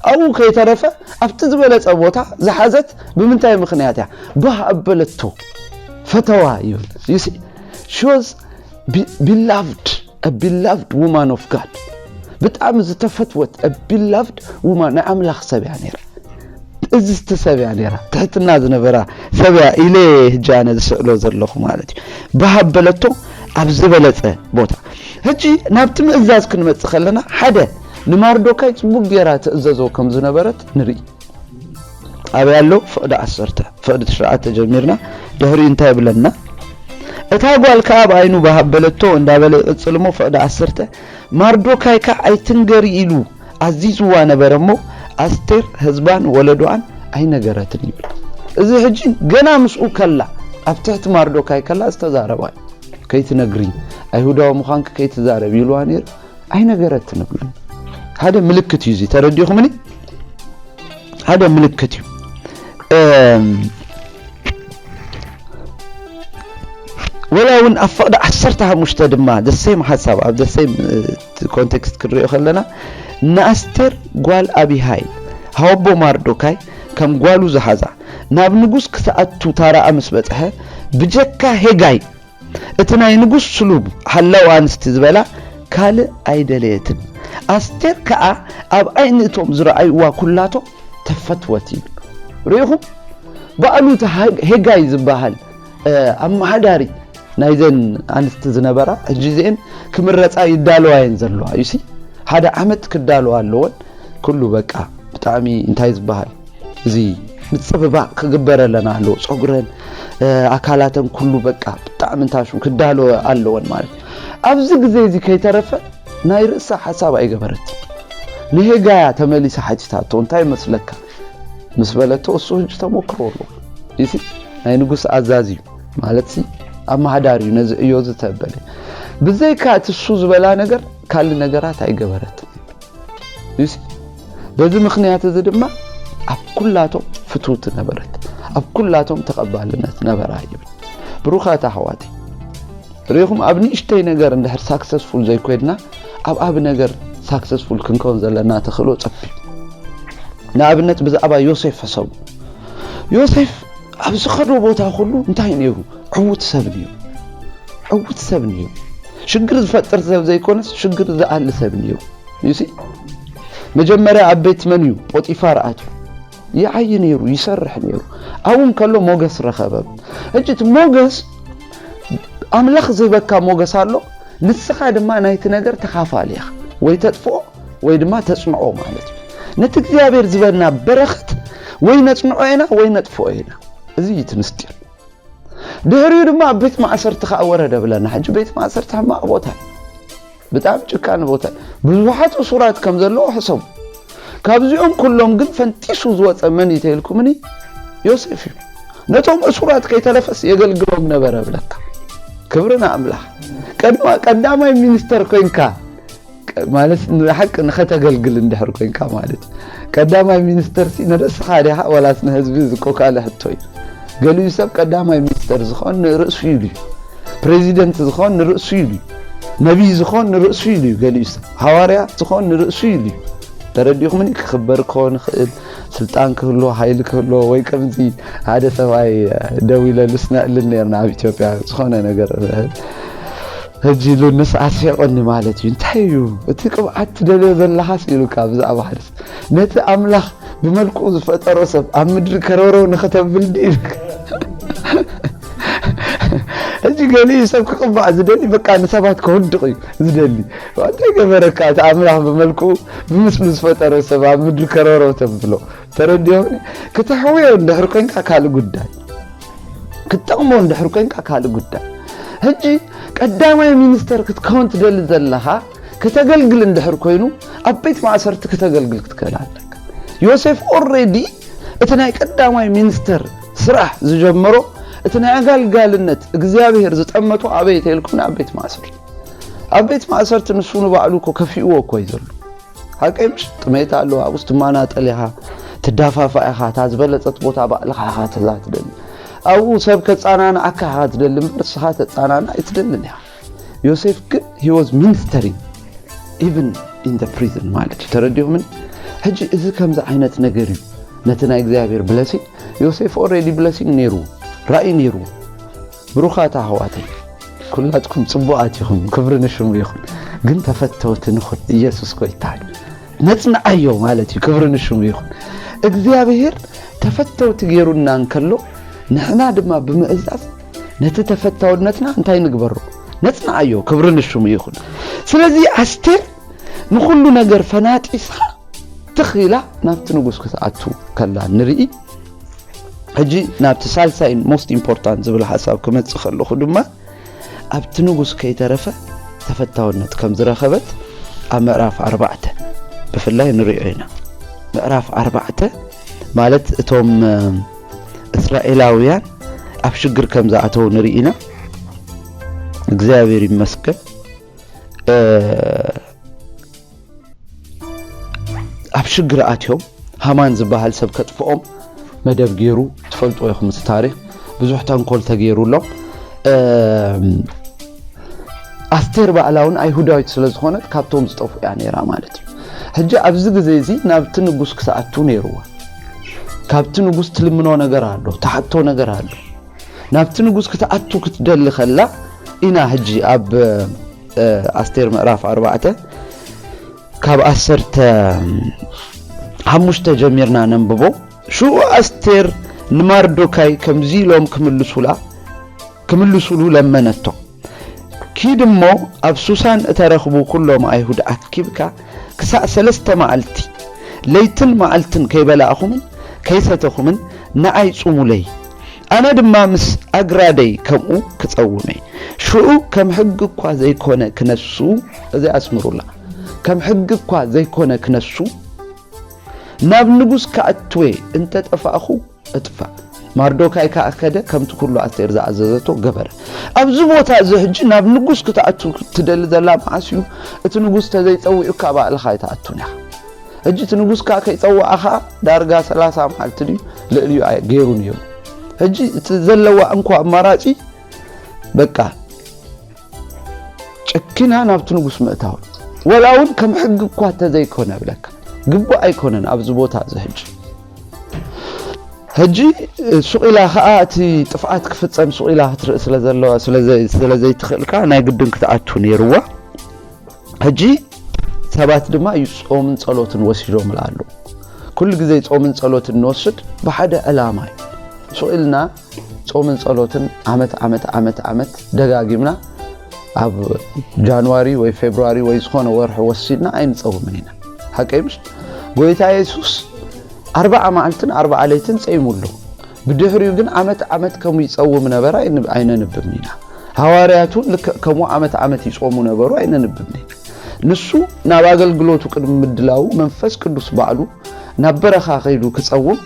ኣብኡ ከይተረፈ ኣብቲ ዝበለጸ ቦታ ዝሓዘት ብምንታይ ምኽንያት እያ? ባህ ኣበለቶ፣ ፈተዋ ይብል። You see? She was be- beloved, a beloved woman of God. ብጣዕሚ ዝተፈትወት a beloved woman፣ ናይ ኣምላኽ ሰብ እያ ነይራ። እዚ ትሰብያ ነይራ፣ ትሕትና ዝነበራ ሰብያ ኢለ ህጂ ኣነ ዝስእሎ ዘለኹ ማለት እዩ። ባህ ኣበለቶ ኣብ ዝበለጸ ቦታ። ሕጂ ናብቲ ምእዛዝ ክንመጽእ ከለና፣ ሓደ ንማርዶካይ ጽቡቅ ጌራ ትእዘዞ ከም ዝነበረት ንርኢ። ኣበይ ኣሎ? ፍቕዲ ዓሰርተ፣ ፍቕዲ ትሽዓተ ጀሚርና ድሕሪኡ እንታይ ይብለና? እታ ጓል ከኣ ኣብ ዓይኑ ባህ ኣበለቶ እንዳበለ ይቕጽል እሞ፣ ፍቕዲ ዓሰርተ፣ ማርዶካይ ከኣ ኣይትንገሪ ኢሉ ኣዚዝዋ ነበረ እሞ፣ ኣስቴር ህዝባን ወለዶኣን ኣይነገረትን ይብል። እዚ ሕጂ ገና ምስኡ ከላ፣ ኣብ ትሕቲ ማርዶካይ ከላ ዝተዛረባ እዩ። ከይትነግሪ፣ ኣይሁዳዊ ምዃንኪ ከይትዛረብ ኢልዋ ነይሩ። ኣይነገረትን እብለን። ሓደ ምልክት እዩ እዚ፣ ተረዲኹምኒ? ሓደ ምልክት እዩ። እም፣ ወላ እውን ኣብ ፍቕዲ ዓሰርተ ሓሙሽተ ድማ the same ሓሳብ፣ ኣብ the same ኮንቴክስት ክንሪኦ ከለና፣ ንኣስቴር ጓል ኣቢሃይል፣ ሃወቦ ማርዶካይ ከም ጓሉ ዝሓዛ፣ ናብ ንጉስ ክተኣቱ ታራኣ ምስ በጽሐ፣ ብጀካ ሄጋይ እቲ ናይ ንጉስ ስሉብ ሓላው ኣንስቲ ዝበላ ካልእ ኣይደለየትን። ኣስቴር ከኣ ኣብ ዓይኒ እቶም ዝረኣይዋ ኩላቶም ተፈትወት እዩ። ርኢኹም? ባዕሉ እቲ ሃ- ሄጋይ ዝበሃል፣ እ፣ ኣመሓዳሪ ናይዘን ኣንስቲ ዝነበራ፣ ሕጂ እዚአን ክምረጻ ይዳለዋ እየን ዘለዋ። You see? ሓደ ዓመት ክዳለዋ ኣለወን። ኩሉ በቃ ብጣዕሚ እንታይ ዝበሃል እዚ ምጽብባቕ ክግበረለን ኣለዎ። ጸጉረን፣ እ፣ ኣካላተን ኩሉ በቃ ብጣዕሚ እንታሹ ክዳለወ ኣለወን ማለት እዩ። ኣብዚ ግዜ እዚ ከይተረፈ ናይ ርእሳ ሓሳብ ኣይገበረት። ንሄጋያ ተመሊሳ ሓቲታቶ፣ "እንታይ ይመስለካ?" ምስ በለቶ፣ እሱ ሕጂ ተሞክሮ ኣለዎ። እዚ ናይ ንጉስ ኣዛዚ እዩ ማለት ሲ ኣመሓዳሪ እዩ፣ ነዚ ዕዮ ዝተበለ። ብዘይካ እቲ እሱ ዝበላ ነገር ካልእ ነገራት ኣይገበረትን። You see? በዚ ምኽንያት እዚ ድማ ኣብ ኩላቶም ፍትውቲ ነበረት፣ ኣብ ኩላቶም ተቐባልነት ነበራ ይብል። ብሩኻት ኣሕዋተይ፣ ርኢኹም፣ ኣብ ንእሽተይ ነገር እንድሕር ሳክሰስፉል ዘይኮይድና፣ ኣብ ዓቢ ነገር ሳክሰስፉል ክንከውን ዘለና ተኽእሎ ጸቢብ። ንኣብነት ብዛዕባ ዮሴፍ ሕሰቡ። ዮሴፍ ኣብ ዝኸዶ ቦታ ኩሉ እንታይ ነይሩ? ዕዉት ሰብ ነይሩ። ዕዉት ሰብ ነይሩ። ሽግር ዝፈጥር ሰብ ዘይኮነስ ሽግር ዝኣሊ ሰብ ነይሩ። You see? መጀመርያ ኣብ ቤት መን እዩ? ጶጢፋር ኣትዩ። ይዓዪ ነይሩ፣ ይሰርሕ ነይሩ። ኣብኡ እንከሎ ሞገስ ረኸበ። ሕጂ እቲ ሞገስ፣ ኣምላኽ ዝህበካ ሞገስ ኣሎ፣ ንስኻ ድማ ናይቲ ነገር ተኻፋሊ ኢኻ። ወይ ተጥፍኦ ወይ ድማ ተጽንዖ ማለት እዩ። ነቲ እግዚኣብሔር ዝበና በረኸት ወይ ነጽንዖ ኢና ወይ ነጥፍኦ ኢና። እዚ እዩ እቲ ምስጢር። ድሕሪኡ ድማ ኣብ ቤት ማእሰርቲ ከኣ ወረደ ብለና። ሕጂ ቤት ማእሰርቲ ሕማቕ ቦታ እዩ። ብጣዕሚ ጭካነ ቦታ እዩ። ብዙሓት እሱራት ከም ዘለዉ ሕሰቡ። ካብዚኦም ኩሎም ግን ፈንጢሱ ዝወጸ መን እዩ ተይልኩምኒ? ዮሴፍ እዩ። ነቶም እሱራት ከይተረፈስ የገልግሎም ነበረ ብለካ። ክብሪ ንኣምላኽ። ቀድማ-፣ ቀዳማይ ሚኒስተር ኮይንካ፣ ቀ-፣ ማለት ንሓቂ ንኸተገልግል እንድሕር ኮይንካ ማለት እዩ። ቀዳማይ ሚኒስተር ሲ ንርእስኻ ዲኻ ወላስ ንህዝቢ ዝኮ ካልእ ሕቶ እዩ። ገሊኡ ሰብ ቀዳማይ ሚኒስተር ዝኾን ንርእሱ ኢሉ እዩ። ፕሬዚደንት ዝኾን ንርእሱ ኢሉ እዩ። ነቢይ ዝኾን ንርእሱ ኢሉ እዩ። ገሊኡ ሰብ ሃዋርያ ዝኾን ንርእሱ ኢሉ እዩ። ተረዲኹምኒ? ክኽበር ክኾን ይኽእል፣ ስልጣን ክህልዎ፣ ሓይሊ ክህልዎ፣ ወይ ከምዚ ሓደ ሰብኣይ ደው ኢለሉስ ነዕልል ነርና ኣብ ኢትዮጵያ ዝኾነ ነገር። ሕጂ ኢሉ ንስ ኣስሒቑኒ ማለት እዩ። እንታይ እዩ እቲ ቅብዓት ትደልዮ ዘለኻስ ኢሉካ ብዛዕባ ሓደ ሰብ። ነቲ ኣምላኽ ብመልክኡ ዝፈጠሮ ሰብ ኣብ ምድሪ ከረረው ንኽተብል ድዩ ኢሉካ? ሕጂ ገሊኡ ሰብ ክቕባእ ዝደሊ በቃ ንሰባት ከውድቕ እዩ ዝደሊ። እንታይ ገበረካ እቲ ኣምላኽ ብመልክኡ ብምስሉ ዝፈጠሮ ሰብ ኣብ ምድሪ ከረረው ተብሎ? ተረዲኦኒ? ክተሕውዮ እንድሕር ኮይንካ ካልእ ጉዳይ። ክትጠቕሞ እንድሕር ኮይንካ ካልእ ጉዳይ። ሕጂ ቀዳማይ ሚኒስተር ክትከውን ትደሊ ዘለኻ ከተገልግል እንድሕር ኮይኑ ኣብ ቤት ማእሰርቲ ክተገልግል ክትክእል ኣለካ። ዮሴፍ ኦልሬዲ እቲ ናይ ቀዳማይ ሚኒስተር ስራሕ ዝጀመሮ እቲ ናይ ኣጋልጋልነት እግዚኣብሔር ዝጠመቶ ኣበይ ተይልኩም ኣብ ቤት ማእሰርቲ። ኣብ ቤት ማእሰርቲ ንሱ ንባዕሉ እኮ ከፊእዎ እኮ እዩ ዘሎ። ሓቀይ ምሽ ጥሜት ኣለዎ። ኣብኡ ትማናጠል ኢኻ፣ ትዳፋፋ ኢኻ፣ እታ ዝበለጸት ቦታ ባዕልኻ ኢኻ ተዛ ትደሊ። ኣብኡ ሰብ ከጻናንዓካ ኢኻ ትደሊ እምበር ንስኻ ተጻናንዕ ኣይትደልን ኢኻ። ዮሴፍ ግን he was ministering even in the prison ማለት እዩ። ተረዲኹምኒ? ሕጂ እዚ ከምዚ ዓይነት ነገር እዩ። ነቲ ናይ እግዚኣብሔር ብለሲንግ፣ ዮሴፍ ኦሬዲ ብለሲንግ ነይሩ፣ ራእይ ነይሩ። ብሩኻት ኣሕዋተይ፣ ኩላትኩም ጽቡቓት ኢኹም፣ ክብሪ ንሽሙ ይኹን። ግን ተፈተውቲ ንኹን። ኢየሱስ ጎይታ እዩ። ነጽንዓዮ ማለት እዩ። ክብሪ ንሽሙ ይኹን። እግዚኣብሔር ተፈተውቲ ገይሩና እንከሎ፣ ንሕና ድማ ብምእዛዝ ነቲ ተፈታውነትና እንታይ ንግበሮ? ነጽንዓዮ። ክብሪ ንሽሙ ይኹን። ስለዚ ኣስቴር ንኹሉ ነገር ፈናጢስካ ትኽ ኢላ ናብቲ ንጉስ ክትኣቱ ከላ ንርኢ። ሕጂ ናብቲ ሳልሳይን ሞስት ኢምፖርታንት ዝብል ሓሳብ ክመጽእ ከለኹ ድማ፣ ኣብቲ ንጉስ ከይተረፈ ተፈታውነት ከም ዝረኸበት ኣብ ምዕራፍ ኣርባዕተ ብፍላይ ንሪኦ ኢና። ምዕራፍ ኣርባዕተ ማለት እቶም፣ እ፣ እስራኤላውያን ኣብ ሽግር ከም ዝኣተው ንርኢ ኢና። እግዚኣብሔር ይመስገን። እ፣ ኣብ ሽግር ኣትዮም ሃማን ዝበሃል ሰብ ከጥፍኦም መደብ ገይሩ፣ ትፈልጥዎ ኢኹም እቲ ታሪኽ። ብዙሕ ተንኮል ተገይሩሎም። እም፣ ኣስቴር ባዕላ እውን ኣይሁዳዊት ስለ ዝኾነት ካብቶም ዝጠፍኡ እያ ነይራ ማለት እዩ። ሕጂ ኣብዚ ግዜ እዚ ናብቲ ንጉስ ክትኣቱ ነይርዋ። ካብቲ ንጉስ ትልምኖ ነገር ኣሎ፣ ትሓቶ ነገር ኣሎ። ናብቲ ንጉስ ክትኣቱ ክትደሊ ከላ ኢና ሕጂ ኣብ፣ እ፣ ኣስቴር ምዕራፍ ኣርባዕተ ካብ ዓሰርተ ሓሙሽተ ጀሚርና ነንብቦ። ሽዑ ኣስቴር ንማርዶካይ ከምዚ ኢሎም ክምልሱላ፣ ክምልሱሉ ለመነቶ። ኪድ እሞ ኣብ ሱሳን እተረኽቡ ኩሎም ኣይሁድ ኣኪብካ ክሳዕ ሰለስተ መዓልቲ ለይትን መዓልትን ከይበላእኹምን ከይሰተኹምን ንዓይ ጹሙለይ። ኣነ ድማ ምስ ኣግራደይ ከምኡ ክጸውመይ። ሽዑ ከም ሕጊ እኳ ዘይኮነ ክነሱ፣ እዚ ኣስምሩላ፣ ከም ሕጊ እኳ ዘይኮነ ክነሱ፣ ናብ ንጉስ ክኣትዌ እንተ ጠፋእኹ እጥፋእ። ማርዶካይ ከኣ ከደ፣ ከምቲ ኩሉ ኣስቴር ዝኣዘዘቶ ገበረ። ኣብዚ ቦታ እዚ ሕጂ ናብ ንጉስ ክትኣቱ ትደሊ ዘላ መዓስ እዩ? እቲ ንጉስ ተዘይጸዊዑካ ባዕልኻ ኣይትኣቱን ኢኻ። ሕጂ እቲ ንጉስ ከኣ ከይጸዋዕኻ ዳርጋ ሰላሳ መዓልቲ ድዩ ልዕሊኡ ኣይ-፣ ገይሩ ነይሩ። ሕጂ እቲ ዘለዋ እንኳ ኣማራጺ በቃ ጨኪና ናብቲ ንጉስ ምእታው፣ ወላ እውን ከም ሕጊ እኳ እንተዘይኮነ እብለካ፣ ግቡእ ኣይኮነን ኣብዚ ቦታ እዚ። ሕጂ ሕጂ ሱቕ ኢላ ኸኣ እቲ ጥፍኣት ክፍጸም ሱቕ ኢላ ክትርኢ ስለ ዘለዋ፣ ስለ ዘይ-፣ ስለ ዘይትኽእል ከኣ ናይ ግድን ክትኣቱ ነይርዋ። ሕጂ ሰባት ድማ እዩ ጾምን ጸሎትን ወሲዶምላ ኣለዉ። ኩሉ ግዜ ጾምን ጸሎትን ንወስድ ብሓደ ዕላማ እዩ። ሱቕ ኢልና ጾምን ጸሎትን ዓመት፣ ዓመት፣ ዓመት፣ ዓመት ደጋጊምና ኣብ ጃንዋሪ ወይ ፌብሩዋሪ ወይ ዝኾነ ወርሒ ወሲድና ኣይንጸውምን ኢና። ሓቀይ ምሽ? ጎይታ የሱስ ኣርብዓ መዓልትን ኣርብዓ ለይትን ጸይሙ ኣሎ። ብድሕሪኡ ግን ዓመት ዓመት ከምኡ ይጸውም ነበረ፣ ኣይን-፣ ኣይነንብብን ኢና። ሃዋርያት እውን ልክዕ ከምኡ ዓመት ዓመት ይጾሙ ነበሩ፣ ኣይነንብብን ኢና። ንሱ ናብ ኣገልግሎቱ ቅድሚ ምድላዉ መንፈስ ቅዱስ ባዕሉ ናብ በረኻ ከይዱ ክጸውም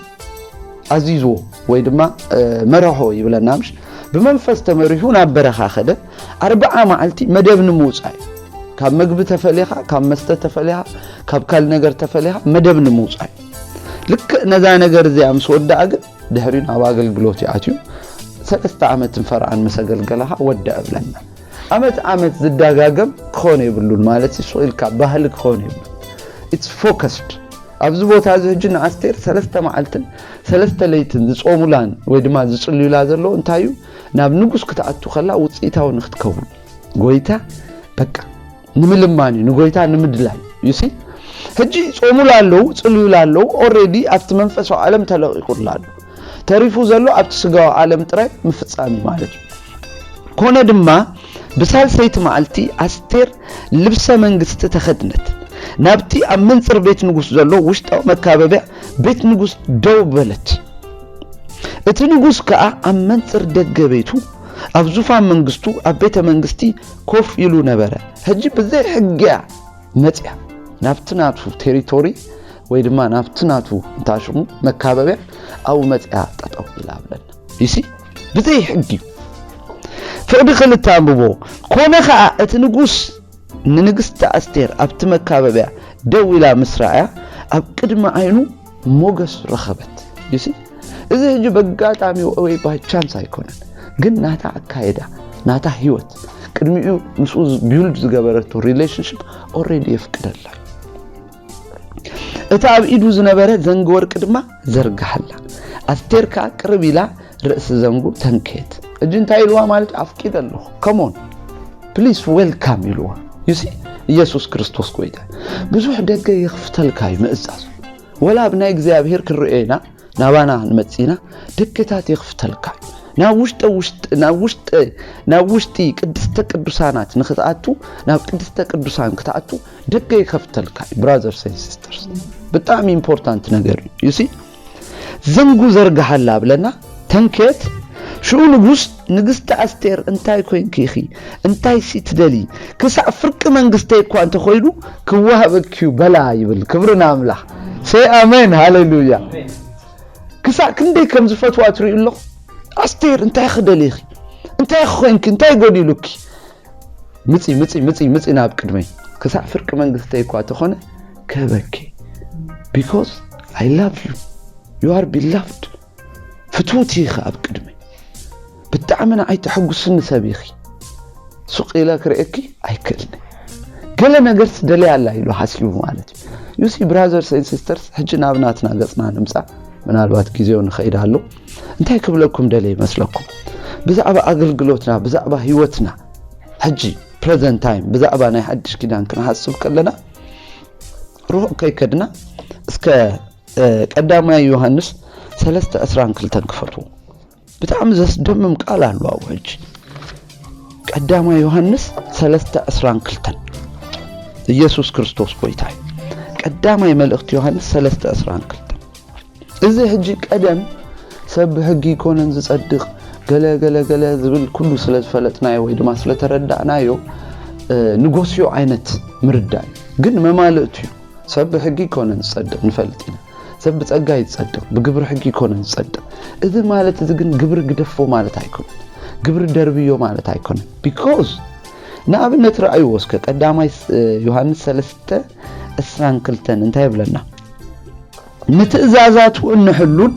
ኣዚዝዎ ወይ ድማ፣ እ፣ መርሖ ይብለና ምሽ? ብመንፈስ ተመሪሑ ናብ በረኻ ከደ። ኣርብዓ መዓልቲ መደብ ንምውጻእ እዩ። ካብ መግቢ ተፈሊኻ፣ ካብ መስተ ተፈሊኻ፣ ካብ ካልእ ነገር ተፈሊኻ መደብ ንምውጻእ እዩ። ልክዕ ነዛ ነገር እዚኣ ምስ ወደኣ ግን ድሕሪኡ ናብ ኣገልግሎት እዩ ኣትዩ። ሰለስተ ዓመትን ፈርዓን ምስ ኣገልገለ ኸኣ ወደአ እብለና። ዓመት ዓመት ዝደጋገም ክኾን የብሉን ማለት እዩ። ሱቕ ኢልካ ባህሊ ክኾን የብሉን። It's focused። ኣብዚ ቦታ እዚ ሕጂ ንኣስቴር ሰለስተ መዓልትን ሰለስተ ለይትን ዝጾሙላን ወይ ድማ ዝጽልዩላ ዘለዉ እንታይ እዩ? ናብ ንጉስ ክትኣቱ ከላ ውጽኢታዊ ንክትከውን። ጎይታ በቃ ንምልማን እዩ፣ ንጎይታ ንምድላይ እዩ። ሲ ሕጂ ይጾሙላ ኣለዉ፣ ጽልዩላ ኣለዉ። ኦልሬዲ ኣብቲ መንፈሳዊ ዓለም ተለቒቑላ ኣሎ። ተሪፉ ዘሎ ኣብቲ ስጋዊ ዓለም ጥራይ ምፍጻም እዩ ማለት እዩ። ኮነ ድማ ብሳልሰይቲ መዓልቲ ኣስቴር ልብሰ መንግስቲ ተኸድነት፣ ናብቲ ኣብ መንጽር ቤት ንጉስ ዘሎ ውሽጣዊ መካበቢያ ቤት ንጉስ ደው በለት። እቲ ንጉስ ከኣ ኣብ መንጽር ደገ ቤቱ ኣብ ዙፋን መንግስቱ ኣብ ቤተ መንግስቲ ኮፍ ኢሉ ነበረ። ሕጂ ብዘይ ሕጊ እያ መጽያ ናብቲ ናቱ ቴሪቶሪ ወይ ድማ ናብቲ ናቱ እንታይ ሽሙ መካበቢያ ኣብኡ መጽያ ጠጠው ኢላ ብለና። ይሲ ብዘይ ሕጊ እዩ። ፍቕዲ ክልተ ኣንብቦ። ኮነ ኸኣ እቲ ንጉስ ንንግስቲ ኣስቴር ኣብቲ መካበቢያ ደው ኢላ ምስ ረኣያ ኣብ ቅድሚ ዓይኑ ሞገስ ረኸበት። ይሲ እዚ ሕጂ በጋጣሚ ወይ ባይ ቻንስ ኣይኮነን፣ ግን ናታ ኣካየዳ ናታ ህይወት ቅድሚኡ ምስኡ ቢውልድ ዝገበረቶ ሪሌሽንሽፕ ኦልሬዲ የፍቅደላ። እታ ኣብ ኢዱ ዝነበረ ዘንጊ ወርቂ ድማ ዘርግሓላ። ኣስቴር ከኣ ቅርብ ኢላ ርእሲ ዘንጉ ተንከየት። እጂ እንታይ ኢልዋ ማለት እዩ? ኣፍቂደ ኣለኹ። Come on, please welcome ኢልዋ። You see? ኢየሱስ ክርስቶስ ጎይታ። ብዙሕ ደገ ይኽፍተልካ እዩ ምእዛዝ። ወላ ኣብ ናይ እግዚኣብሔር ክንርእዮ ኢና፣ ናባና ንመጽእ ኢና፣ ደገታት ይኽፍተልካ እዩ። ናብ ውሽጠ ውሽጥ ናብ ውሽጠ ናብ ውሽጢ ቅድስተ ቅዱሳናት ንክትኣቱ፣ ናብ ቅድስተ ቅዱሳን ክትኣቱ ደገ ይኸፍተልካ እዩ። Brothers and sisters፣ ብጣዕሚ ኢምፖርታንት ነገር እዩ። You see? ዘንጉ ዘርግሓላ ብለና ተንከየት። ሽኡ ንጉስ፣ ንግስቲ ኣስቴር እንታይ ኮይንኪ ኢኺ? እንታይ ሲ ትደሊ? ክሳዕ ፍርቂ መንግስተይ እኳ እንተኾይኑ ክወሃበኪ እዩ በላ ይብል። ክብሪ ንኣምላኽ። Say ኣሜን፣ ሃሌሉያ። ክሳዕ ክንደይ ከም ዝፈትዋ ትርእዩ ኣለኹ። ኣስቴር እንታይ ክደሊ ኢኺ? እንታይ ኮይንኪ? እንታይ ጎዲሉኪ? ምጺ፣ ምጺ፣ ምጺ፣ ምጺ ናብ ቅድመይ። ክሳዕ ፍርቂ መንግስተይ እኳ ተኾነ ክህበኪ። Because I love you. You are beloved. ፍትውቲ ኢኺ ኣብ ቅድመይ። ብጣዕሚ ንዓይ ተሐጉስኒ ሰብ ኢኺ። ሱቕ ኢለ ክርእየኪ ኣይክእልን። ገለ ነገር ትደልያ ኣላ ኢሉ ሓሲቡ ማለት እዩ። You see, brothers and sisters፣ ሕጂ ናብ ናትና ገጽና ንምጻእ፣ ምናልባት ግዜው ንኸይድ ኣሎ። እንታይ ክብለኩም ደልየ ይመስለኩም? ብዛዕባ ኣገልግሎትና፣ ብዛዕባ ህይወትና፣ ሕጂ present time፣ ብዛዕባ ናይ ሓድሽ ኪዳን ክንሓስብ ከለና፣ ርሑቕ ከይከድና፣ እስከ፣ እ፣ ቀዳማይ ዮሃንስ ሰለስተ ዕስራን ክልተን ክፈትዎ። ብጣዕሚ ዘስደምም ቃል ኣሎ ኣብኡ። ሕጂ ቀዳማይ ዮሃንስ ሰለስተ ዕስራን ክልተን፣ ኢየሱስ ክርስቶስ ጎይታ እዩ። ቀዳማይ መልእኽቲ ዮሃንስ ሰለስተ ዕስራን ክልተን። እዚ ሕጂ ቀደም ሰብ ብሕጊ ይኮነን ዝጸድቕ፣ ገለ ገለ ገለ ዝብል ኩሉ ስለ ዝፈለጥናዮ ወይ ድማ ስለ ተረዳእናዮ፣ እ፣ ንጎስዮ ዓይነት ምርዳእ እዩ። ግን መማልእቱ እዩ። ሰብ ብሕጊ ይኮነን ዝጸድቕ ንፈልጥ ኢና። ሰብ ብጸጋ እዩ ዝጸድቕ፣ ብግብሪ ሕጊ ይኮነን ዝጸድቕ። እዚ ማለት እዚ ግን ግብሪ ግደፎ ማለት ኣይኮነን። ግብሪ ደርብዮ ማለት ኣይኮነን። Because ንኣብነት ረኣይዎ እስከ ቀዳማይ ስ-፣ ዮሃንስ ሰለስተ ዕስራን ክልተን እንታይ ይብለና? ንትእዛዛቱ እንሕሉን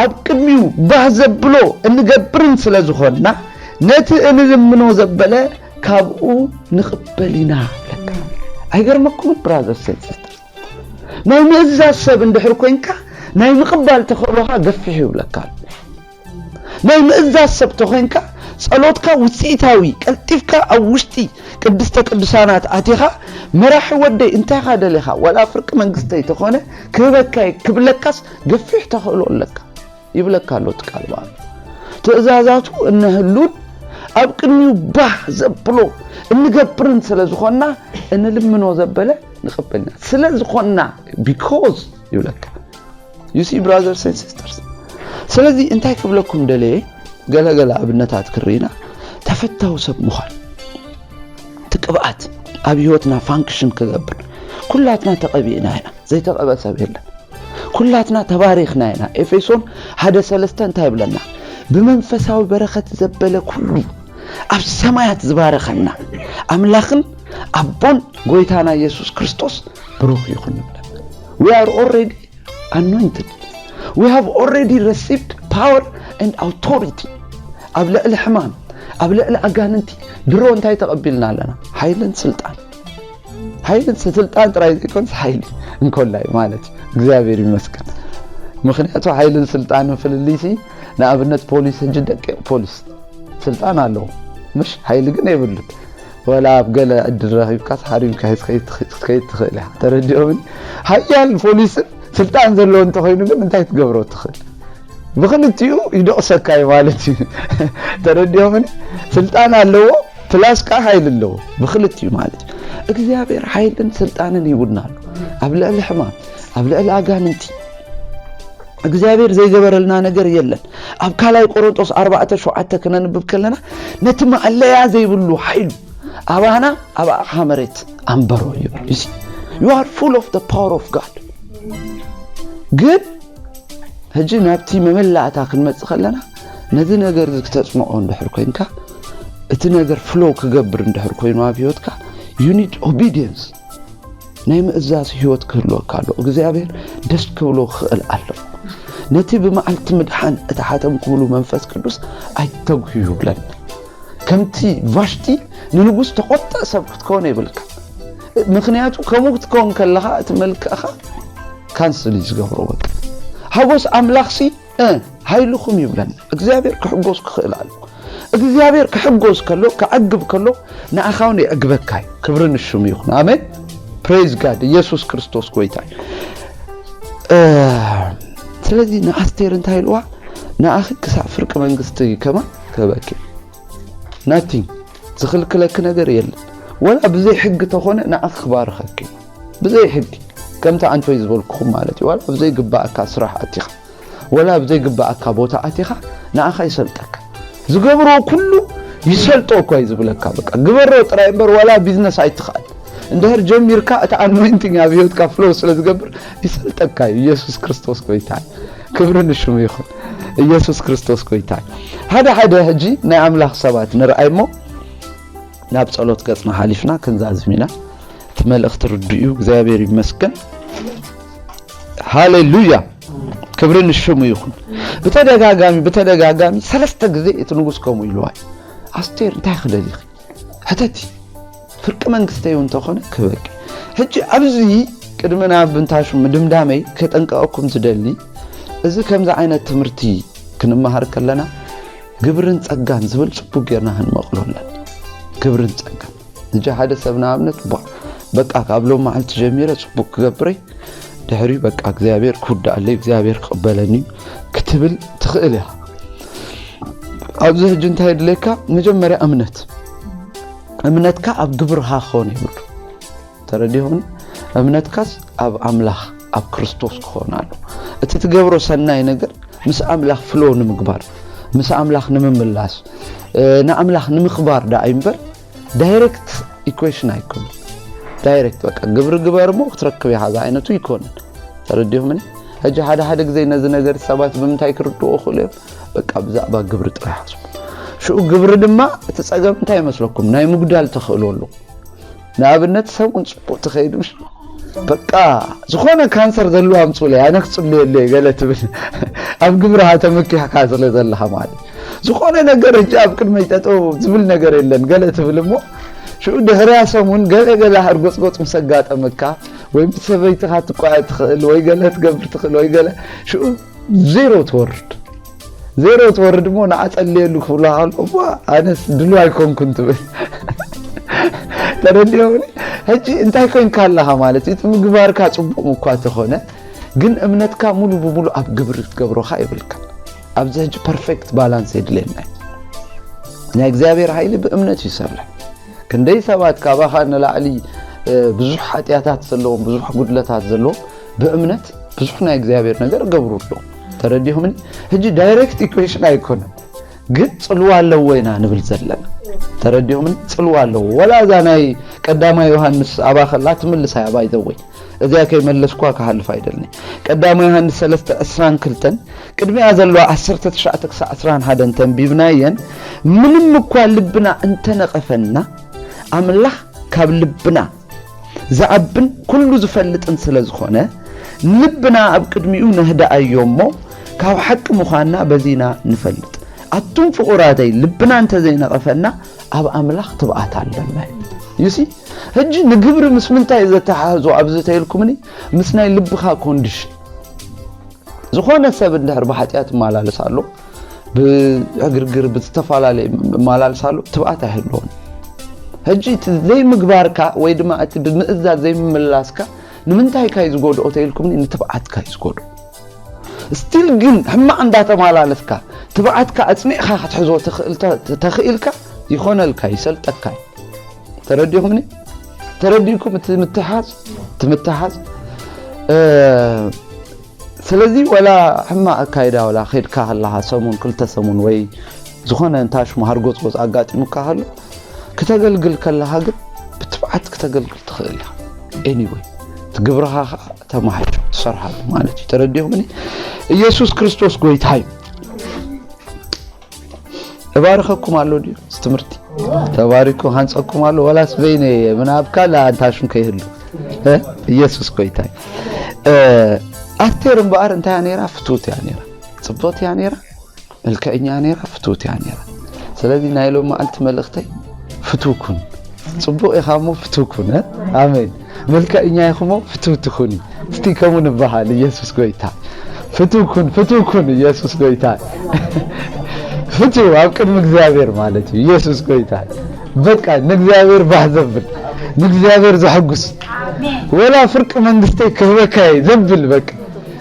ኣብ ቅድሚኡ ባህ ዘብሎ እንገብርን ስለ ዝኾንና፣ ነቲ እንልምኖ ዘበለ ካብኡ ንቕበል ኢና ይብለካ። ኣይገርመኩምን brothers and sisters? ናይ ምእዛዝ ሰብ እንድሕር ኮይንካ፣ ናይ ምቕባል ተኽእሎኻ ገፊሕ ይብለካ ኣሎ። ናይ ምእዛዝ ሰብ ተኾይንካ፣ ጸሎትካ ውጽኢታዊ፣ ቀልጢፍካ ኣብ ውሽጢ ቅድስተ ቅዱሳናት ኣቲኻ፣ መራሒ ወደይ እንታይ ኢኻ ደሊኻ? ዋላ ፍርቂ መንግስተይ ተኾነ ክህበካ እየ ክብለካስ ገፊሕ ተኽእሎ ኣለካ። ይብለካ ኣሎ እቲ ቃል በኣሉ። ትእዛዛቱ እንህሉን ኣብ ቅድሚኡ ባህ ዘብሎ እንገብርን ስለ ዝኾንና፣ እንልምኖ ዘበለ ንቕበልና። ስለ ዝኾንና፣ because ይብለካ። You see, brothers and sisters? ስለዚ እንታይ ክብለኩም ደለየ፣ ገለ ገለ ኣብነታት ክርኢና፣ ተፈታዊ ሰብ ምዃን። እቲ ቅብኣት ኣብ ህይወትና ፋንክሽን ክገብር። ኩላትና ተቐቢእና ኢና፣ ዘይተቐበ ሰብ የለን። ኩላትና ተባሪኽና ኢና። ኤፌሶን ሓደ ሰለስተ እንታይ ይብለና? ብመንፈሳዊ በረኸት ዘበለ ኩሉ ኣብ ሰማያት ዝባረኸና ኣምላኽን ኣቦን ጎይታና ኢየሱስ ክርስቶስ ብሩኽ ይኹን ይብለና። We are already anointed. We have already received power and authority. ኣብ ልዕሊ ሕማም፣ ኣብ ልዕሊ ኣጋንንቲ ድሮ እንታይ ተቐቢልና ኣለና? ሓይልን ስልጣን። ሓይልን ስልጣን ጥራይ ዘይኮንስ ሓይሊ እንኮላይ ማለት እዩ። እግዚኣብሔር ይመስገን። ምኽንያቱ ሓይልን ስልጣንን ፍልልይሲ፣ ንኣብነት ፖሊስ ሕጂ ደቂቕ ፖሊስ ስልጣን ኣለዎ። ምሽ ሓይሊ ግን የብሉን። ወላ ኣብ ገለ ዕድል ረኺብካስ ሓሪምካ ሒዝካ ክትከይድ ትኽእል ኢኻ። ተረዲኦምኒ? ሓያል ፖሊስን ስልጣን ዘለዎ እንተኾይኑ ግን እንታይ ክትገብሮ ትኽእል? ብኽልቲኡ ይደቕሰካ እዩ ማለት እዩ። ተረዲኦምኒ? ስልጣን ኣለዎ፣ ፕላስ ከኣ ሓይሊ ኣለዎ። ብኽልቲኡ ማለት እዩ። እግዚኣብሔር ሓይልን ስልጣንን ሂቡና ኣሎ። ኣብ ልዕሊ ሕማም፣ ኣብ ልዕሊ ኣጋንንቲ፣ እግዚኣብሔር ዘይገበረልና ነገር የለን። ኣብ ካልኣይ ቆሮንጦስ ኣርባዕተ ሸውዓተ ክነንብብ ከለና፣ ነቲ ማእለያ ዘይብሉ ሓይሉ ኣባና ኣብ ኣቕሓ መሬት ኣንበሮ ይብል። You see? You are full of the power of God። ግን ሕጂ ናብቲ መመላእታ ክንመጽእ ከለና፣ ነዚ ነገር እዚ ክተጽንዖ እንድሕር ኮይንካ፣ እቲ ነገር ፍሎው ክገብር እንድሕር ኮይኑ ኣብ ህይወትካ፣ you need obedience። ናይ ምእዛዝ ህይወት ክህልወካ ኣሎ። እግዚኣብሔር ደስ ክብሎ ክኽእል ኣለዎ። ነቲ ብመዓልቲ ምድሓን እተሓተምኩምሉ መንፈስ ቅዱስ ኣይትተግሁ ይብለና። ከምቲ ቫሽቲ ንንጉስ ተቖጥዕ ሰብ ክትከውን የብልካ። ምኽንያቱ ከምኡ ክትከውን ከለኻ እቲ መልክዕኻ ካንስል እዩ ዝገብሮ። በቃ ሓጎስ ኣምላኽሲ እ፣ ሃይልኹም ይብለና። እግዚኣብሔር ክሕጎስ ክኽእል ኣሎ። እግዚኣብሔር ክሕጎስ ከሎ፣ ክዕግብ ከሎ፣ ንኣኻ እውን የዕግበካ እዩ። ክብሪ ንሽሙ ይኹን። ኣሜን። ፕሬዝ ጋድ። ኢየሱስ ክርስቶስ ጎይታ እዩ። እ፣ ስለዚ ንኣስቴር እንታይ ኢልዋ? ንኣኺ ክሳብ ፍርቂ መንግስቲ ከማ ክህበኪ። ናቲንግ ዝኽልክለኪ ነገር የለን። ወላ ብዘይ ሕጊ ተኾነ ንኣኺ ክባርኸኪ። ብዘይ ሕጊ። ከምቲ ኣንቶይ ዝበልኩኹም ማለት እዩ። ዋላ ብዘይ ግባኣካ ስራሕ ኣቲኻ፣ ወላ ብዘይ ግባኣካ ቦታ ኣቲኻ፣ ንኣኻ ይሰልጠካ። ዝገብሮ ኩሉ ይሰልጦ እኮ እዩ ዝብለካ። በቃ ግበሮ ጥራይ እምበር ዋላ ቢዝነስ ኣይትኽኣል። እንድሕር ጀሚርካ እቲ ኣኖይንቲንግ ኣብ ህይወትካ ፍሎ ስለ ዝገብር ይሰልጠካ እዩ። ኢየሱስ ክርስቶስ ጎይታ እዩ። ክብሪ ንሽሙ ይኹን። ኢየሱስ ክርስቶስ ጎይታ እዩ። ሓደ ሓደ ሕጂ ናይ ኣምላኽ ሰባት ንርኣይ እሞ ናብ ጸሎት ገጽና ሓሊፍና ክንዛዝም ኢና። እቲ መልእኽቲ ርዱእ እዩ። እግዚኣብሔር ይመስገን። ሃሌሉያ። ክብሪ ንሽሙ ይኹን። ብተደጋጋሚ፣ ብተደጋጋሚ ሰለስተ ግዜ እቲ ንጉስ ከምኡ ኢልዋ እዩ። ኣስቴር እንታይ ክደሊኺ? ሕተቲ። ፍርቂ መንግስተይ እውን እንተኾነ ክህበኪ። ሕጂ ኣብዚ ቅድሚ ናብ ብንታሹ ምድምዳመይ ከጠንቀቐኩም ዝደሊ፣ እዚ ከምዚ ዓይነት ትምህርቲ ክንመሃር ከለና ግብርን ጸጋን ዝብል ጽቡቅ ጌርና ክንመቕሎ ኣለና። ግብርን ጸጋን። ሕጂ ሓደ ሰብ ንኣብነት፣ "ቧ፣ በቃ ካብ ሎም መዓልቲ ጀሚረ ጽቡቅ ክገብረይ፣ ድሕሪ በቃ እግዚኣብሔር ክውድኣለይ፣ እግዚኣብሔር ክቕበለኒ" ክትብል ትኽእል ኢኻ። ኣብዚ ሕጂ እንታይ የድልየካ? መጀመርያ እምነት። እምነትካ ኣብ ግብርኻ ክኾን የብሉ። ተረዲኹም? እምነትካስ ኣብ ኣምላኽ፣ ኣብ ክርስቶስ ክኾን ኣሎ። እቲ ትገብሮ ሰናይ ነገር ምስ ኣምላኽ ፍሎ ንምግባር፣ ምስ ኣምላኽ ንምምላስ፣ እ፣ ንኣምላኽ ንምኽባር ደኣ እዩ እምበር፣ ዳይሬክት ኢኩዌሽን ኣይኮነን። ዳይሬክት በቃ ግብሪ ግበር እሞ ክትረክብ ኢኻ ዝዓይነቱ ኣይኮነን። ተረዲኹምኒ? ሕጂ ሓደ ሓደ ግዜ ነዚ ነገር ሰባት ብምንታይ ክርድኡ ይኽእሉ እዮም? በቃ ብዛዕባ ግብሪ ጥራይ ሓስቡ። ሽኡ ግብሪ ድማ እቲ ጸገም እንታይ ይመስለኩም? ናይ ምጉዳል ተኽእሎ ኣለዎ። ንኣብነት ሰሙን ጽቡቕ ትኸይድ ምሽ፣ በቃ ዝኾነ ካንሰር ዘለዎ ኣምጹለይ፣ ኣነ ክጽልየለይ ገለ ትብል። ኣብ ግብርኻ ተመኪሕካ ስለ ዘለኻ ማለት። ዝኾነ ነገር ሕጂ ኣብ ቅድመይ ጠጠው ዝብል ነገር የለን ገለ ትብል እሞ፣ ሽኡ ድሕርያ ሰሙን ገለ ገለ ሃርጎጽጎጽ ምስ ኣጋጠመካ፣ ወይ ምስ ሰበይትኻ ትቋየ ትኽእል፣ ወይ ገለ ትገብር ትኽእል፣ ወይ ገለ ሽኡ ዜሮ ትወርድ። ዜሮ ትወርድ እሞ ንዓ ጸልየሉ ክብላ ከሎ፣ "እሞ ኣነስ ድሉው ኣይኮንኩን" ትብል። ተረዲኦምኒ? ሕጂ እንታይ ኮንካ ኣለኻ ማለት እዩ? እቲ ምግባርካ ጽቡቕ እኳ ተኾነ፣ ግን እምነትካ ሙሉ ብሙሉ ኣብ ግብሪ ክትገብሮኻ የብልካ። ኣብዚ ሕጂ ፐርፌክት ባላንስ የድልየና እዩ። ናይ እግዚኣብሔር ሓይሊ ብእምነት እዩ ይሰርሕ። ክንደይ ሰባት ካባኻ ንላዕሊ፣ እ፣ ብዙሕ ሓጢኣታት ዘለዎም፣ ብዙሕ ጉድለታት ዘለዎም፣ ብእምነት ብዙሕ ናይ እግዚኣብሔር ነገር ገብሩ ኣለዉ። ተረዲኹምኒ? ሕጂ ዳይሬክት ኢኩዌሽን ኣይኮነን፣ ግን ጽልዋ ኣለዎ ኢና ንብል ዘለና። ተረዲኹምኒ? ጽልዋ ኣለዎ። ወላ እዛ ናይ ቀዳማይ ዮሃንስ ኣባ ከላ ትምልስ እያ፣ ባይ ዘ ወይ። እዚኣ ከይመለስኳ ክሃልፍ ኣይደልኒ። ቀዳማይ ዮሃንስ ሰለስተ ዕስራን ክልተን፣ ቅድሚኣ ዘለዋ ዓሰርተ ትሽዓተ ክሳዕ ዕስራን ሓደን ተንቢብናየን፣ ምንም እኳ ልብና እንተነቐፈና፣ ኣምላኽ ካብ ልብና ዝዓብን ኩሉ ዝፈልጥን ስለ ዝኾነ፣ ልብና ኣብ ቅድሚኡ ነህድኣዮ እሞ፣ ካብ ሓቂ ምዃንና በዚና ንፈልጥ። ኣቱም ፍቑራተይ፣ ልብና እንተዘይነቐፈና፣ ኣብ ኣምላኽ ትብዓት ኣለና። ዩሲ፣ ሕጂ ንግብሪ ምስ ምንታይ እዩ ዘተሓሕዞ ኣብዚ ተይልኩምኒ? ምስ ናይ ልብኻ ኮንዲሽን። ዝኾነ ሰብ እንድሕር ብሓጢኣት ይመላለስ ኣሎ፣ ብዕግርግር ብዝተፈላለየ ይመላለስ ኣሎ፣ ትብዓት ኣይህልዎን። ሕጂ እቲ ዘይምግባርካ ወይ ድማ እቲ ብምእዛዝ ዘይምምላስካ ንምንታይ ካይ ዝጎድኦ ተይልኩምኒ? ንትብዓትካ እዩ ዝጎድኦ። ስቲል ግን ሕማቕ እንዳተመላለስካ ትብዓትካ ኣጽኒዕካ ክትሕዞ ትኽእል ተ-፣ ተኽኢልካ ይኾነልካ፣ ይሰልጠካ እዩ። ተረዲኹምኒ? ተረዲእኩም እቲ ምትሓዝ፣ እቲ ምትሓዝ፣ እ፣ ስለዚ ወላ ሕማቕ ኣካይዳ ወላ ኸይድካ ከለኻ ሰሙን፣ ክልተ ሰሙን ወይ ዝኾነ እንታሽሙ ሃርጎጽጎጽ ኣጋጢሙካ ከሎ፣ ክተገልግል ከለኻ ግን ብትብዓት ክተገልግል ትኽእል ኢኻ። ኤኒወይ፣ እቲ ግብርኻ ኸኣ ተማሕይሾ ትሰርሓሉ ማለት እዩ። ተረዲኹምኒ? ኢየሱስ ክርስቶስ ጎይታ እዩ። እባርኸኩም ኣሎ ድዩ? እዚ ትምህርቲ ተባሪኩ ሃንጸኩም ኣሎ? ወላስ በይነ እየ? ምናብ ካልእ ኣንታሽም ከይህሉ። እ? ኢየሱስ ጎይታ እዩ። እ፣ ኣስቴር እምበኣር እንታይ እያ ነይራ? ፍትውቲ እያ ነይራ። ጽብቕቲ እያ ነይራ። መልክዐኛ እያ ነይራ። ፍትውቲ እያ ነይራ። ስለዚ ናይ ሎም መዓልቲ መልእኽተይ ፍቱው ኩን። ጽቡቕ ኢኻ እሞ ፍትው ኩን። ኣሜን። መልክዕኛ ኢኹሞ ፍትው ትኹኒ። እስቲ ከምኡ ንበሃል። ኢየሱስ ጎይታ። ፍትው ኩን፣ ፍትው ኩን። ኢየሱስ ጎይታ። ፍትው ኣብ ቅድሚ እግዚኣብሔር ማለት እዩ። ኢየሱስ ጎይታ። በቃ ንእግዚኣብሔር ባህ ዘብል፣ ንእግዚኣብሔር ዘሐጉስ፣ ወላ ፍርቂ መንግስተይ ክህበካ እየ ዘብል፣ በቃ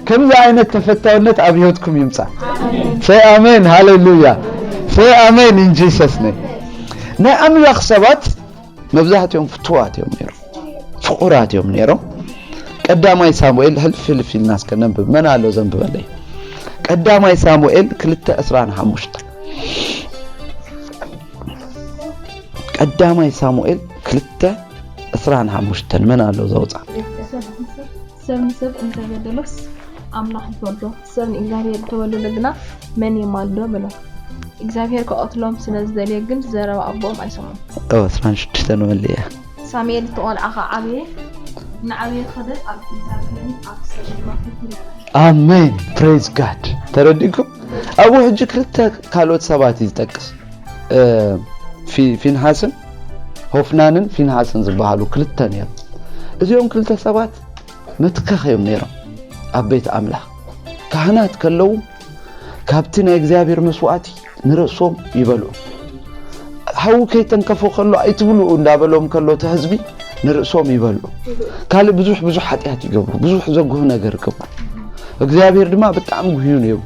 ከምዚ ዓይነት ተፈታውነት ኣብ ህይወትኩም ይምጻእ። ሰይ ኣሜን። ሃሌሉያ። ሰይ ኣሜን። ኢን ጂሰስ ኔም። ናይ ኣምላኽ ሰባት መብዛሕትኦም ፍቱዋት እዮም ነይሮም፣ ፍቑራት እዮም ነይሮም። ቀዳማይ ሳሙኤል፣ ሕልፍ ሕልፍ ኢልና እስከ ነንብብ። መን ኣሎ ዘንብበለይ? ቀዳማይ ሳሙኤል ክልተ ዕስራን ሓሙሽተ። ቀዳማይ ሳሙኤል ክልተ ዕስራን ሓሙሽተን። መን ኣሎ ዘውፃ? ሰብ ንሰብ እንተበደሎስ ኣምላኽ ይፈርዶ፣ ሰብ ንእግዚኣብሔር እንተበደሎ ግና መን የማልዶ በሎ። እግዚኣብሔር ክቐትሎም ስለ ዝደልየ ግን ዘረባ ኣቦኦም ኣይሰምዑን። ኦ፣ ዕስራን ሽዱሽተ ንመልእ እያ። ሳሙኤል እቲ ቆልዓ ኸዓ ዓበየ፣ እናዓበየ ኸደ ኣብ እግዚኣብሔርን ኣብ ሰብ ድማ ፍርዲ ነበረ። ኣሜን። ፕሬዝ ጋድ። ተረዲእኩም? ኣብኡ ሕጂ ክልተ ካልኦት ሰባት እዩ ዝጠቅስ። እ፣ ፊ-፣ ፊንሃስን ሆፍናንን ፊንሃስን ዝበሃሉ ክልተ ነይሮም። እዚኦም ክልተ ሰባት መትከኽ እዮም ነይሮም ኣብ ቤት ኣምላኽ። ካህናት ከለዉ ካብቲ ናይ እግዚኣብሔር መስዋዕቲ ንርእሶም ይበልዑ። ሓዊ ከይተንከፎ ከሎ ኣይትብልኡ እንዳበሎም ከሎ እቲ ህዝቢ ንርእሶም ይበልዑ። ካልእ ብዙሕ ብዙሕ ሓጢኣት ይገብሩ፣ ብዙሕ ዘጉህ ነገር ይገብሩ። እግዚኣብሔር ድማ ብጣዕሚ ጉህዩ ነይሩ።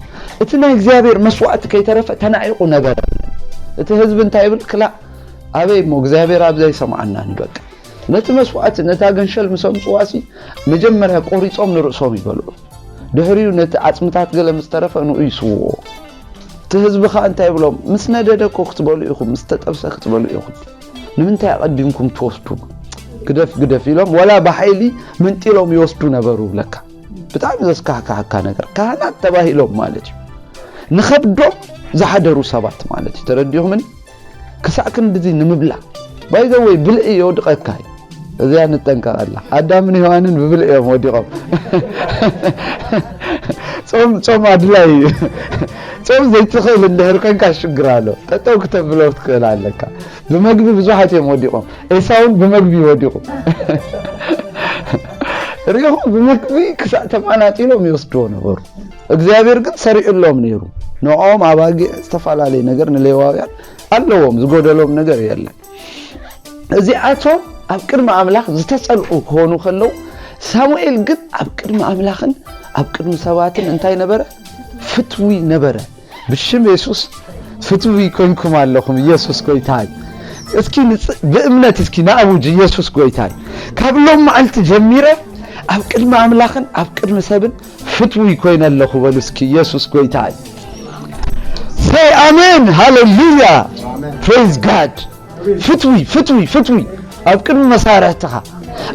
እቲ ናይ እግዚኣብሔር መስዋዕቲ ከይተረፈ ተናዒቑ ነበረ። እቲ ህዝቢ እንታይ ይብል? ክላእ ኣበይ እሞ እግዚኣብሔር ኣብዚ ኣይሰምዓናን እዩ በቃ። ነቲ መስዋዕቲ፣ ነታ ገንሸል ምስ ኣምጽዋሲ መጀመርያ ቆሪጾም ንርእሶም ይበልዑ። ድሕሪኡ ነቲ ዓጽምታት ገለ ምስ ተረፈ ንኡ ይስውዎ። እቲ ህዝቢ ኸኣ እንታይ ይብሎም? ምስ ነደደ እኮ ክትበልዑ ኢኹም፣ ምስ ተጠብሰ ክትበልዑ ኢኹም። ንምንታይ ኣቐዲምኩም ትወስዱ? ግደፍ ግደፍ ኢሎም ወላ ብሓይሊ መንጢሎም ይወስዱ ነበሩ ይብለካ። ብጣዕሚ ዘስካሕክሓካ ነገር ካህናት ተባሂሎም ማለት እዩ። ንኸብዶም ዝሓደሩ ሰባት ማለት እዩ። ተረዲኹምኒ? ክሳዕ ክንድዚ ንምብላዕ ባይዘወይ ብልዒ የውድቐካ እዩ። እዚኣ ንጠንቀቐላ። ኣዳምን ሔዋንን ብብልዒ እዮም ወዲቖም። ጾም ጾም ኣድላይ እዩ። ጾም ዘይትኽእል እንድሕር ኮንካ ሽግር ኣሎ። ጠጠው ክተብሎ ክትኽእል ኣለካ። ብመግቢ ብዙሓት እዮም ወዲቖም። ኤሳውን ብመግቢ እዩ ወዲቑ። ሪኢኹም ብመግቢ ክሳዕ ተማናጢሎም ይወስድዎ ነበሩ። እግዚኣብሔር ግን ሰሪዑሎም ነይሩ። ንኦም ኣባጊዕ ዝተፈላለየ ነገር ንሌዋውያን ኣለዎም፣ ዝጎደሎም ነገር የለን። እዚኣቶም ኣብ ቅድሚ ኣምላኽ ዝተጸልኡ ክኾኑ ከለዉ፣ ሳሙኤል ግን ኣብ ቅድሚ ኣምላኽን ኣብ ቅድሚ ሰባትን እንታይ ነበረ? ፍትዊ ነበረ። ብሽም የሱስ ፍትዊ ኮይንኩም ኣለኹም። ኢየሱስ ጎይታ እዩ። እስኪ ንጽ-፣ ብእምነት እስኪ ንኣውጅ፣ ኢየሱስ ጎይታ እዩ። ካብ ሎም መዓልቲ ጀሚረ ኣብ ቅድሚ ኣምላኽን ኣብ ቅድሚ ሰብን ፍትዊ ኮይነ ኣለኹ በሉ እስኪ። ኢየሱስ ጎይታ እዩ። ሰይ ኣሜን። ሃሌሉያ። ፕሬዝ ጋድ። ፍትዊ፣ ፍትዊ፣ ፍትዊ ኣብ ቅድሚ መሳርሕትኻ፣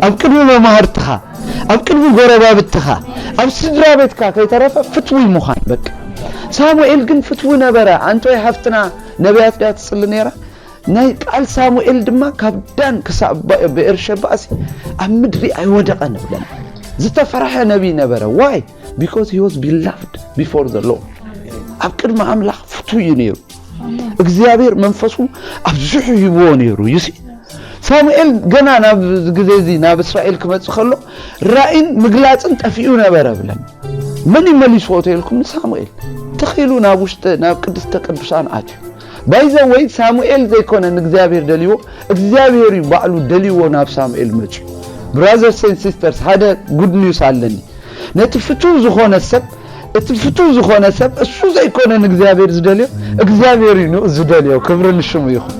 ኣብ ቅድሚ መማህርትኻ፣ ኣብ ቅድሚ ጎረባብትኻ፣ ኣብ ስድራ ቤትካ ከይተረፈ ፍትዊ ምዃን በቃ። ሳሙኤል ግን ፍትዊ ነበረ። ኣንቶይ ሃፍትና ነቢያት ድያ ትጽሊ ነይራ? ናይ ቃል ሳሙኤል ድማ ካብ ዳን ክሳብ በ-፣ ብኤርሸባሲ ኣብ ምድሪ ኣይወደቐን ይብለና። ዝተፈርሐ ነቢይ ነበረ። Why? Because he was beloved before the Lord። ኣብ ቅድሚ ኣምላኽ ፍቱው እዩ ነይሩ። እግዚኣብሔር መንፈሱ ኣብዚሑ ሂብዎ ነይሩ። You see? ሳሙኤል ገና ናብ ግዜ እዚ ናብ እስራኤል ክመጽእ ከሎ ራእይን ምግላጽን ጠፊኡ ነበረ ብለን። መን እዩ መሊስዎ ተይልኩም? ንሳሙኤል። ተኺሉ ናብ ውሽጢ ናብ ቅድስተ ቅዱሳን ኣትዩ። By the way፣ ሳሙኤል ዘይኮነ ንእግዚኣብሔር ደልይዎ፣ እግዚኣብሔር እዩ ባዕሉ ደልይዎ ናብ ሳሙኤል መጽዩ። Brothers and sisters፣ ሓደ good news ኣለኒ። ነቲ ፍቱው ዝኾነ ሰብ፣ እቲ ፍቱው ዝኾነ ሰብ እሱ ዘይኮነ ንእግዚኣብሔር ዝደልዮ፣ እግዚኣብሔር እዩ ንኡ ዝደልዮ። ክብሪ ንሽሙ ይኹን።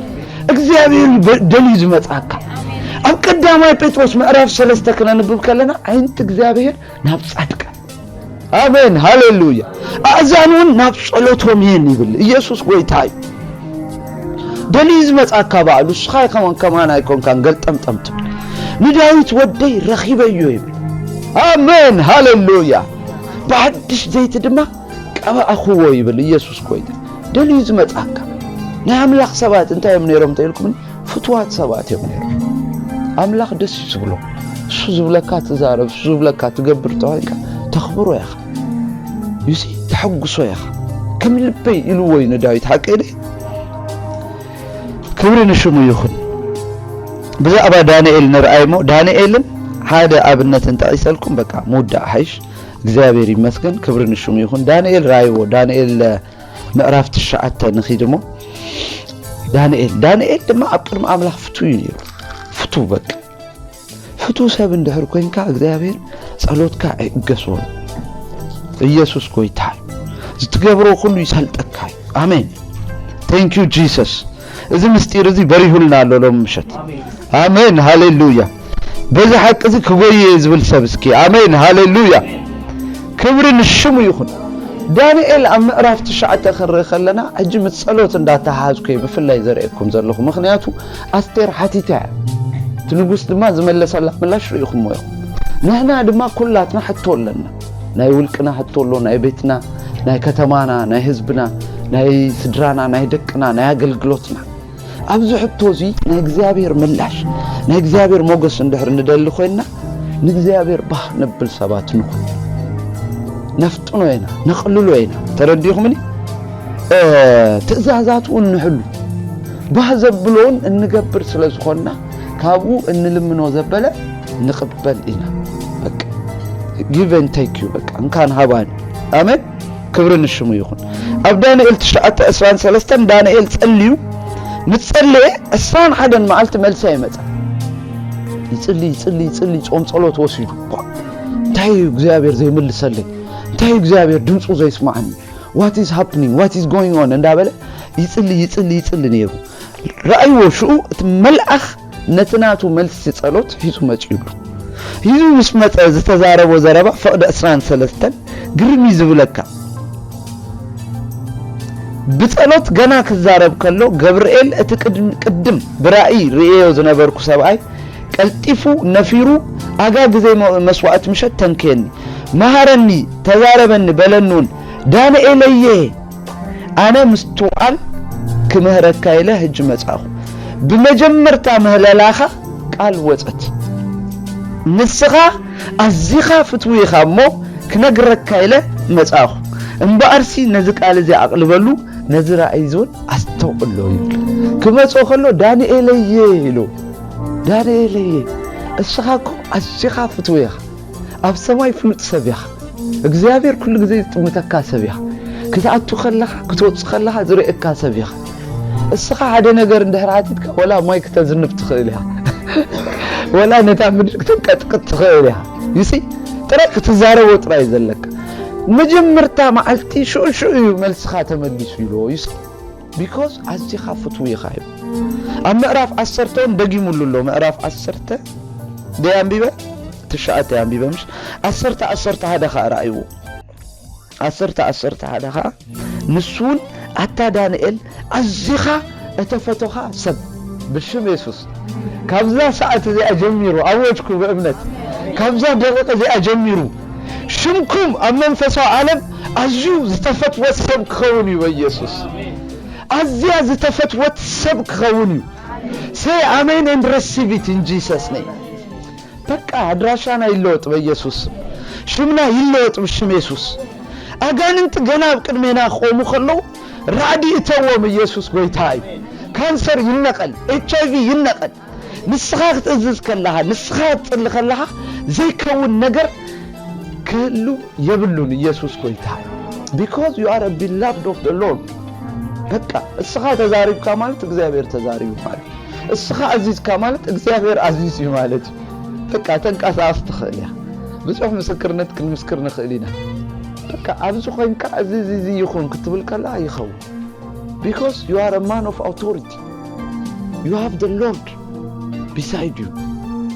እግዚኣብሔር እዩ በ-፣ ደልዩ ዝመጽኣካ። ኣብ ቀዳማይ ጴጥሮስ ምዕራፍ ሰለስተ ክነንብብ ከለና፣ ዓይንቲ እግዚኣብሔር ናብ ጻድቃን፣ ኣሜን፣ ሃሌሉያ፣ ኣእዛኑ እውን ናብ ጸሎቶም እየን ይብል። ኢየሱስ ጎይታ እዩ። ደልዩ ዝመጽኣካ ባዕሉ፣ ንስኻ ከማን ከማን ኣይኮንካን ገልጠምጠም ትብል። ንዳዊት ወደይ ረኺበዮ ይብል። ኣሜን፣ ሃሌሉያ። ብሓድሽ ዘይቲ ድማ ቀባእኽዎ ይብል። ኢየሱስ ጎይታ። ደልዩ ዝመጽኣካ። ናይ ኣምላኽ ሰባት እንታይ እዮም ነይሮም ተኢልኩምኒ? ፍትዋት ሰባት እዮም ነይሮም። ኣምላኽ ደስ እዩ ዝብሎ። እሱ ዝብለካ ትዛረብ፣ እሱ ዝብለካ ትገብር ተኾይንካ ተኽብሮ ኢኻ። You see፣ ተሐጉሶ ኢኻ። ከም ልበይ ኢልዎ እዩ ንዳዊት፣ ሓቀይ ድየ? ክብሪ ንሽሙ ይኹን። ብዛዕባ ዳንኤል ንርኣይ እሞ፣ ዳንኤልን ሓደ ኣብነትን ጠቒሰልኩም፣ በቃ ምውዳእ ሓይሽ። እግዚኣብሔር ይመስገን፣ ክብሪ ንሽሙ ይኹን። ዳንኤል ራእይዎ፣ ዳንኤል ምዕራፍ ትሽዓተ ንኺድ እሞ፣ ዳንኤል፣ ዳንኤል ድማ ኣብ ቅድሚ ኣምላኽ ፍቱው እዩ ነይሩ። ፍቱው በቃ። ፍቱው ሰብ እንድሕር ኮይንካ እግዚኣብሔር ጸሎትካ ኣይእገሶን። ኢየሱስ ጎይታ እዩ። ዝትገብሮ ኩሉ ይሰልጠካ እዩ። ኣሜን። Thank you Jesus። እዚ ምስጢር እዚ በሪሁልና ኣሎ ሎም ምሸት። ኣሜን። ሃሌሉያ። በዚ ሓቂ እዚ ክጎየ ዝብል ሰብ እስኪ ኣሜን። ሃሌሉያ። ክብሪ ንሽሙ ይኹን። ዳንኤል ኣብ ምዕራፍ ትሽዓተ ክንርኢ ከለና፣ ሕጂ ምስ ጸሎት እንዳተሓሓዝኩ እየ ብፍላይ ዘርእየኩም ዘለኹ። ምኽንያቱ ኣስቴር ሓቲታ እያ። እቲ ንጉስ ድማ ዝመለሰላ ምላሽ ርኢኹሞ ኢኹም። ንሕና ድማ ኩላትና ሕቶ ኣለና። ናይ ውልቅና ሕቶ ኣሎ፣ ናይ ቤትና፣ ናይ ከተማና፣ ናይ ህዝብና፣ ናይ ስድራና፣ ናይ ደቅና፣ ናይ ኣገልግሎትና። ኣብዚ ሕቶ እዚ ናይ እግዚኣብሔር ምላሽ፣ ናይ እግዚኣብሔር ሞገስ እንድሕር ንደሊ ኮይንና፣ ንእግዚኣብሔር ባህ ነብል ሰባት ንኹን። ነፍጥኖ ኢና፣ ነቕልሎ ኢና። ተረዲኹምኒ? እ፣ ትእዛዛቱ እንሕሉ፣ ባህ ዘብሎውን እንገብር ስለ ዝኾንና፣ ካብኡ እንልምኖ ዘበለ ንቕበል ኢና። በቃ፣ give and take you፣ በቃ፣ እንካን ሃባን። ኣሜን። ክብሪ ንሽሙ ይኹን። ኣብ ዳንኤል ትሽዓተ ዕስራን ሰለስተን ዳንኤል ጸልዩ፣ ምስ ጸለየ ዕስራን ሓደን መዓልቲ መልሲ ኣይመጸን። ይጽሊ፣ ይጽሊ፣ ይጽሊ፣ ጾም ጸሎት ወሲዱ። ቧ፣ እንታይ እዩ እግዚኣብሔር ዘይምልሰለይ? እንታይ እዩ እግዚኣብሔር ድምፁ ዘይስማዓኒ? What is happening? What is going on? እንዳበለ ይጽሊ፣ ይጽሊ፣ ይጽሊ ነይሩ። ረኣይዎ፣ ሽኡ እቲ መልኣኽ ነቲ ናቱ መልሲ ጸሎት ሒዙ መጺኡሉ። ሒዙ ምስ መጸ ዝተዛረቦ ዘረባ ፍቕዲ ዕስራን ሰለስተን ግርም እዩ ዝብለካ። ብጸሎት ገና ክዛረብ ከሎ ገብርኤል እቲ ቅድም፣ ቅድም ብራእይ ርእየዮ ዝነበርኩ ሰብኣይ ቀልጢፉ ነፊሩ ኣጋ ግዜ መ-፣ መስዋዕት ምሸት ተንክየኒ፣ መሃረኒ፣ ተዛረበኒ በለኒ እውን ዳንኤለየ ኣነ ምስትውዓል ክምህረካ ኢለ ህጂ መጻኹ። ብመጀመርታ ምህለላኻ ቃል ወጸት። ንስኻ ኣዚኻ ፍትዊ ኢኻ እሞ ክነግረካ ኢለ መጻኹ። እምበኣርሲ ነዚ ቃል እዚ ኣቕልበሉ፣ ነዚ ራእይ እዚ እውን ኣስተውዕሎ ይብል። ክመጾ ከሎ ዳንኤለየ ኢሉ፣ ዳንኤለየ እስኻ እኮ ኣዚኻ ፍትዊ ኢኻ። ኣብ ሰማይ ፍሉጥ ሰብ ኢኻ። እግዚኣብሔር ኩሉ ግዜ ዝጥምተካ ሰብ ኢኻ። ክትኣቱ ከለኻ፣ ክትወጽእ ከለኻ ዝርእየካ ሰብ ኢኻ። እስኻ ሓደ ነገር እንድሕር ሓቲትካ፣ ወላ ማይ ክተዝንብ ትኽእል ኢኻ። ወላ ነታ ምድሪ ክተንቀጥቅጥ ትኽእል ኢኻ። You see? ጥራይ ክትዛረቦ ጥራይ እዩ ዘለካ። መጀመርታ መዓልቲ ሽዑ ሽዑ እዩ መልስኻ ተመሊሱ ኢልዎ። You see? Because ኣዚኻ ፍትዊ ኢኻ እዩ። ኣብ ምዕራፍ ዓሰርተ እውን ደጊሙሉ ኣሎ። ምዕራፍ ዓሰርተ ደይ ኣንቢበ? ትሽዓተ ኣንቢበ ምሽ? ዓሰርተ ዓሰርተ ሓደ ኸዓ ረኣይዎ። ዓሰርተ ዓሰርተ ሓደ ኸዓ ንሱ እውን ኣታ ዳንኤል ኣዚኻ እተፈቶኻ ሰብ ብሽም የሱስ ካብዛ ሰዓት እዚኣ ጀሚሩ ኣወጅኩ ብእምነት ካብዛ ደቂቕ እዚኣ ጀሚሩ ሽምኩም ኣብ መንፈሳዊ ዓለም ኣዝዩ ዝተፈትወ ሰብ ክኸውን እዩ በኢየሱስ። ኣዝያ ዝተፈትወት ሰብ ክኸውን እዩ። Say amen and receive it in Jesus name። በቃ ኣድራሻና ይለወጥ በኢየሱስ ስም። ሽምና ይለወጥ ብሽም የሱስ። ኣጋንንቲ ገና ኣብ ቅድሜና ክቆሙ ከለዉ ራዕዲ እተዎም ኢየሱስ ጎይታ እዩ። ካንሰር ይነቐል፣ ኤች ኣይ ቪ ይነቐል። ንስኻ ክትእዝዝ ከለኻ፣ ንስኻ ክትጽሊ ከለኻ ዘይከውን ነገር ክህሉ የብሉን። ኢየሱስ ጎይታ እዩ። Because you are a beloved of the Lord። በቃ እስኻ ተዛሪብካ ማለት እግዚኣብሔር ተዛሪቡ ማለት እዩ። እስኻ ኣዚዝካ ማለት እግዚኣብሔር ኣዚዙ እዩ ማለት እዩ። በቃ ተንቀሳቐስ ትኽእል እያ። ብዙሕ ምስክርነት ክንምስክር ንኽእል ኢና። በቃ ኣብዚ ኮይንካ እዚ እዚ እዚ ይኹን ክትብል ከለኻ ይኸውን። Because you are a man of authority. You have the Lord beside you.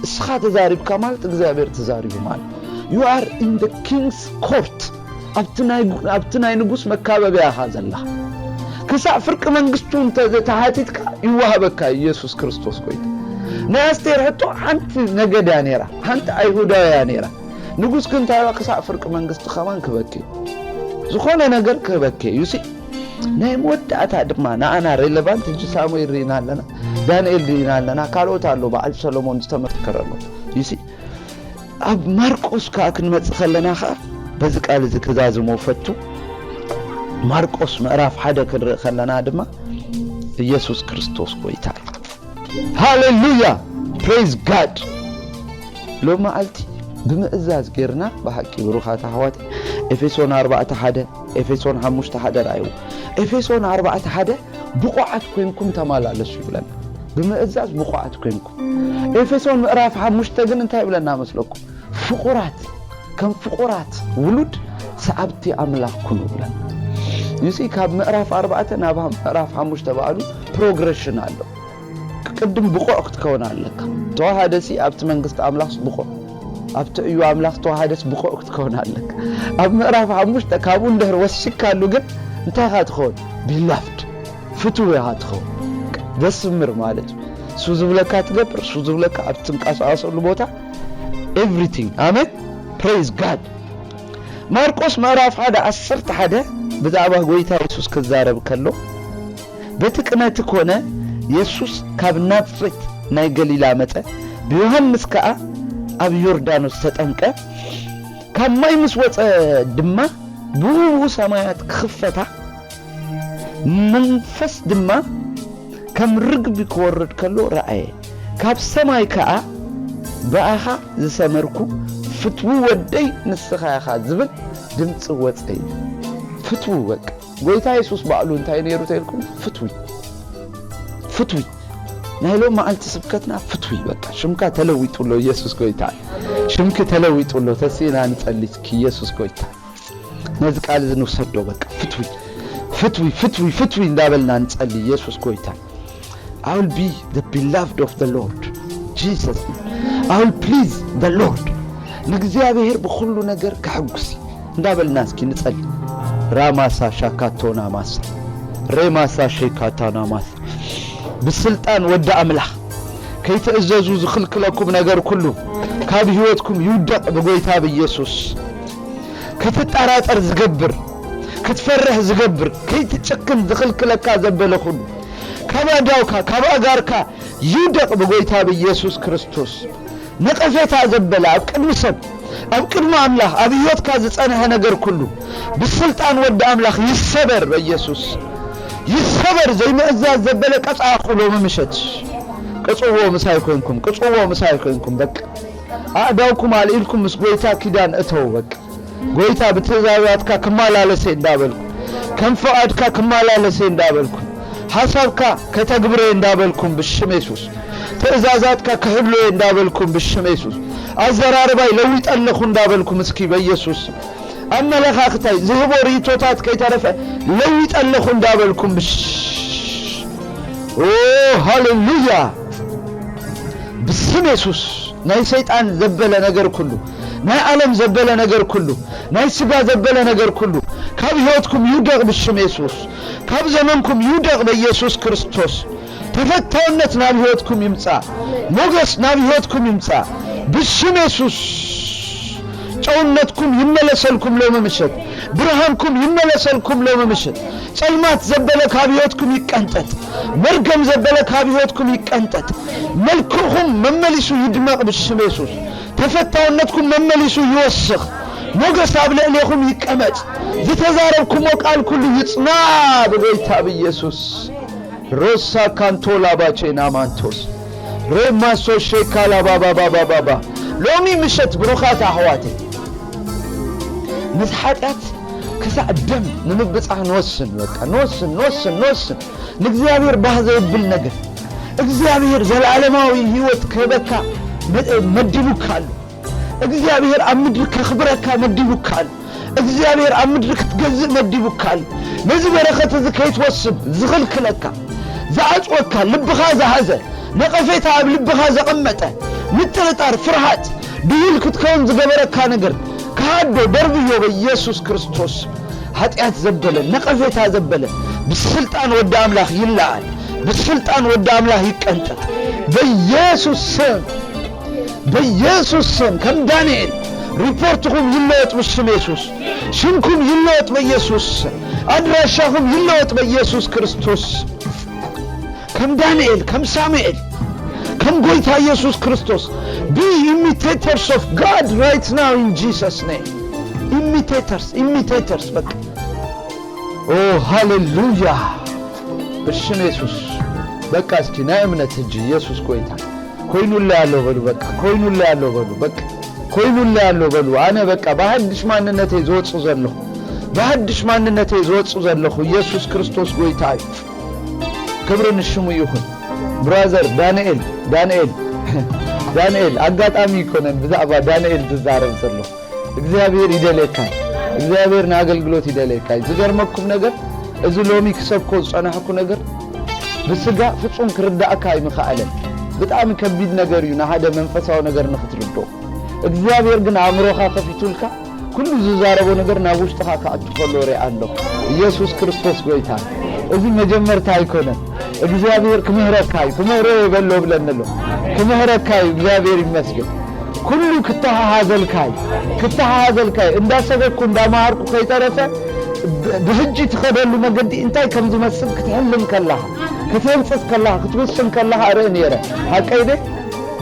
እስኻ ተዛሪብካ ማለት እግዚኣብሔር ተዛሪቡ ማለት። You are in the king's court. ኣብቲ ናይ፣ ኣብቲ ናይ ንጉስ መካበብያ ኢኻ ዘለኻ። ክሳዕ ፍርቂ መንግስቱ እንተ ተሓቲትካ ይወሃበካ ኢየሱስ ክርስቶስ ጎይታ። ናይ ኣስቴር ሕቶ ሓንቲ ነገድ እያ ነይራ፣ ሓንቲ ኣይሁዳዊ እያ ነይራ። ንጉስ ግን እንታይ ኢሉ ክሳዕ ፍርቂ መንግስቲ ከማን ክበኪ እዩ። ዝኾነ ነገር ክህበኪ እዩ። ሲ ናይ መወዳእታ ድማ ንኣና ሬሌቫንት ሕጂ ሳሙኤል ርኢና ኣለና፣ ዳንኤል ርኢና ኣለና፣ ካልኦት ኣሎ በዓል ሰሎሞን ዝተመስከረሉ። You see? ኣብ ማርቆስ ከኣ ክንመጽእ ከለና ከኣ በዚ ቃል እዚ ክዛዝሞ ፈቱ። ማርቆስ ምዕራፍ ሓደ ክንርኢ ከለና ድማ ኢየሱስ ክርስቶስ ጎይታ እዩ። ሃሌሉያ! Praise God። ሎም መዓልቲ ብምእዛዝ ጌርና ብሓቂ ብሩኻት ኣሕዋት፣ ኤፌሶን ኣርባዕተ ሓደ፣ ኤፌሶን ሓሙሽተ ሓደ ርኣይዎ። ኤፌሶን ኣርባዕተ ሓደ ብቑዓት ኮይንኩም ተማላለሱ ይብለና። ብምእዛዝ ብቑዓት ኮይንኩም። ኤፌሶን ምዕራፍ ሓሙሽተ ግን እንታይ ይብለና መስለኩም? ፍቑራት፣ ከም ፍቑራት ውሉድ ሰዓብቲ ኣምላኽ ኩኑ ይብለና። ዩሲ ካብ ምዕራፍ ኣርባዕተ ናብ ምዕራፍ ሓሙሽተ ባዕሉ ፕሮግረሽን ኣሎ። ቅድም ብቑዕ ክትከውን ኣለካ። ተዋሃደሲ ኣብቲ መንግስቲ ኣምላኽስ ብቑዕ፣ ኣብቲ እዩ ኣምላኽ ተዋሃደስ ብቑዕ ክትከውን ኣለካ። ኣብ ምዕራፍ ሓሙሽተ ካብኡ እንድሕር ወሲካሉ ግን እንታይ ኢኻ ትኸውን? ቢላፍድ፣ ፍትው ኢኻ ትኸውን። ዘስምር ማለት እዩ። እሱ ዝብለካ ትገብር፣ እሱ ዝብለካ ኣብ ትንቀሳቐሰሉ ቦታ ኤቭሪቲንግ። ኣሜን። ፕሬዝ ጋድ። ማርቆስ ምዕራፍ ሓደ ዓሰርተ ሓደ ብዛዕባ ጎይታ የሱስ ክዛረብ ከሎ፣ በቲ ቅነቲ ኮነ፣ የሱስ ካብ ናዝሬት ናይ ገሊላ መጸ፣ ብዮሃንስ ከኣ ኣብ ዮርዳኖስ ተጠምቀ። ካብ ማይ ምስ ወጸ ድማ ብኡ ብኡ ሰማያት ክኽፈታ፣ መንፈስ ድማ ከም ርግቢ ክወርድ ከሎ ረኣየ። ካብ ሰማይ ከኣ ብኣኻ ዝሰመርኩ ፍትዊ ወደይ ንስኻ ኢኻ ዝብል ድምፂ ወፀ። ፍትዊ በቃ ጎይታ የሱስ ባዕሉ እንታይ ነይሩ ተልኩም? ፍትዊ፣ ፍትዊ። ናይ ሎም መዓልቲ ስብከትና ፍትዊ። በቃ ሽምካ ተለዊጡ ኣሎ። ኢየሱስ ጎይታ። ሽምኪ ተለዊጡ ኣሎ። ተሲእና ንጸሊ እስኪ። ኢየሱስ ጎይታ። ነዚ ቃል እዚ ንውሰዶ። በቃ ፍትዊ፣ ፍትዊ፣ ፍትዊ፣ ፍትዊ እንዳበልና ንጸሊ። ኢየሱስ ጎይታ። I will be the beloved of the Lord Jesus. I will please the Lord። ንእግዚኣብሔር ብኹሉ ነገር ከሐጉሲ እንዳበልና እስኪ ንጸሊ። ራማሳ ሻካቶና ማሳ፣ ሬማሳ ሼካታና ማሳ። ብስልጣን ወዲ ኣምላኽ ከይትእዘዙ ዝኽልክለኩም ነገር ኩሉ ካብ ህይወትኩም ይውደቕ ብጎይታ ብኢየሱስ። ክትጠራጠር ዝገብር፣ ክትፈርሕ ዝገብር፣ ከይትጭክን ዝኽልክለካ ዘበለ ኩሉ ካብ ኣእዳውካ ካብ ኣእጋርካ ይውደቕ ብጎይታ ብኢየሱስ ክርስቶስ። ነቐፌታ ዘበለ ኣብ ቅድሚ ሰብ ኣብ ቅድሚ ኣምላኽ ኣብ ህይወትካ ዝጸንሐ ነገር ኩሉ ብስልጣን ወዲ ኣምላኽ ይሰበር በኢየሱስ። ይሰበር። ዘይምእዛዝ ዘበለ ቀጻኹ ሎሚ ምሸት። ቅጽዎ ምሳይ ኮይንኩም፣ ቅጽዎ ምሳይ ኮይንኩም። በቃ ኣእዳውኩም ኣልዒልኩም ምስ ጎይታ ኪዳን እተው። በቃ ጎይታ ብትእዛዛትካ ክመላለሰ እንዳበልኩ፣ ከም ፍቓድካ ክመላለሰ እንዳበልኩ፣ ሓሳብካ ከተግብረ እንዳበልኩም ብሽም የሱስ። ትእዛዛትካ ክሕልወ እንዳበልኩም ብሽም የሱስ። ኣዘራርባይ ለዊጠ ኣለኹ እንዳበልኩም እስኪ በኢየሱስ። ኣመለኻኽታይ ዝህቦ ርእይቶታት ከይተረፈ ለዊጠ ኣለኹ እንዳበልኩም ብሽ-፣ ኦ ሃሌሉያ። ብስም የሱስ ናይ ሰይጣን ዘበለ ነገር ኩሉ፣ ናይ ዓለም ዘበለ ነገር ኩሉ፣ ናይ ስጋ ዘበለ ነገር ኩሉ ካብ ህይወትኩም ይውደቕ ብሽም የሱስ። ካብ ዘመንኩም ይውደቕ በኢየሱስ ክርስቶስ። ተፈታውነት ናብ ህይወትኩም ይምጻእ። ሞገስ ናብ ህይወትኩም ይምጻእ ብሽም የሱስ። ጨውነትኩም ይመለሰልኩም ሎሚ ምሸት። ብርሃንኩም ይመለሰልኩም ሎሚ ምሸት። ጸልማት ዘበለ ካብ ህይወትኩም ይቀንጠጥ። መርገም ዘበለ ካብ ህይወትኩም ይቀንጠጥ። መልክዕኹም መመሊሱ ይድመቕ ብሽም የሱስ። ተፈታውነትኩም መመሊሱ ይወስኽ። ሞገስ ኣብ ልዕሌኹም ይቀመጥ። ዝተዛረብኩሞ ቃል ኩሉ ይጽና ብጎይታ ብኢየሱስ። ሮሳ ካንቶላ ባቼና ማንቶስ ሬማሶ ሼካላ ባባባባባባ። ሎሚ ምሸት ብሩኻት ኣሕዋተይ ምስ ሓጢኣት ክሳዕ ደም ንምብጻሕ ንወስን። በቃ ንወስን፣ ንወስን፣ ንወስን። ንእግዚኣብሔር ባህ ዘብል ነገር፣ እግዚኣብሔር ዘለዓለማዊ ህይወት ክህበካ መ-፣ መዲቡካ ኣሎ። እግዚኣብሔር ኣብ ምድሪ ከኽብረካ መዲቡካ ኣሎ። እግዚኣብሔር ኣብ ምድሪ ክትገዝእ መዲቡካ ኣሎ። ነዚ በረኸት እዚ ከይትወስድ ዝኽልክለካ፣ ዝዓጽወካ፣ ልብኻ ዝሃዘ፣ ነቐፌታ ኣብ ልብኻ ዘቐመጠ፣ ምጥርጣር፣ ፍርሃት፣ ድውል ክትከውን ዝገበረካ ነገር ክሃዶ ደርብዮ በኢየሱስ ክርስቶስ። ሓጢኣት ዘበለ፣ ነቐፌታ ዘበለ ብስልጣን ወዲ ኣምላኽ ይለዓል። ብስልጣን ወዲ ኣምላኽ ይቀንጠጥ በኢየሱስ ስም። በኢየሱስ ስም ከም ዳንኤል ሪፖርትኹም ይለወጥ ብስም የሱስ። ሽምኩም ይለወጥ በኢየሱስ ስም። ኣድራሻኹም ይለወጥ በኢየሱስ ክርስቶስ። ከም ዳንኤል፣ ከም ሳሙኤል፣ ከም ጎይታ ኢየሱስ ክርስቶስ። Be imitators of God right now in Jesus name. Imitators, imitators በቃ። ኦ ሃሌሉያ ብሽም የሱስ። በቃ እስኪ ናይ እምነት ሕጂ ኢየሱስ ጎይታ። ኮይኑለይ ኣሎ በሉ፣ በቃ ኮይኑለይ ኣሎ በሉ፣ በቃ ኮይኑለይ ኣሎ በሉ። ኣነ በቃ ብሓድሽ ማንነተይ ዝወጽእ ዘለኹ፣ ብሓድሽ ማንነተይ ዝወጽእ ዘለኹ ኢየሱስ ክርስቶስ ጎይታ እዩ። ክብሪ ንሽሙ ይኹን። ብራዘር ዳንኤል፣ ዳንኤል፣ ዳንኤል፣ ኣጋጣሚ ይኮነን ብዛዕባ ዳንኤል ዝዛረብ ዘለኹ። እግዚኣብሔር ይደልየካ እዩ። እግዚኣብሔር ንኣገልግሎት ይደልየካ እዩ። ዝገርመኩም ነገር፣ እዚ ሎሚ ክሰብኮ ዝጸናሕኩ ነገር ብስጋ ፍጹም ክርዳእካ ኣይምኸኣለን። ብጣዕሚ ከቢድ ነገር እዩ ንሓደ መንፈሳዊ ነገር ንኽትርድኦ። እግዚኣብሔር ግን ኣእምሮኻ ከፊቱልካ ኩሉ ዝዛረቦ ነገር ናብ ውሽጥኻ ክኣቱ ከሎ ሪኣ ኣለኹ። ኢየሱስ ክርስቶስ ጎይታ። እዚ መጀመርታ ኣይኮነን። እግዚኣብሔር ክምህረካ እዩ፣ ክምህሮ የበሎ ብለኒ ኣሎ። ክምህረካ እዩ፣ እግዚኣብሔር ይመስገን። ኩሉ ክተሓሓዘልካ እዩ፣ ክተሓሓዘልካ እዩ። እንዳሰበኩ እንዳመሃርኩ ከይተረፈ ብ-፣ ብሕጂ ትኸደሉ መገዲ እንታይ ከም ዝመስል ክትሕልም ከለኻ፣ ክትህንጽጽ ከለኻ፣ ክትውስን ከለኻ እርኢ ነይረ። ሓቀይ ደ?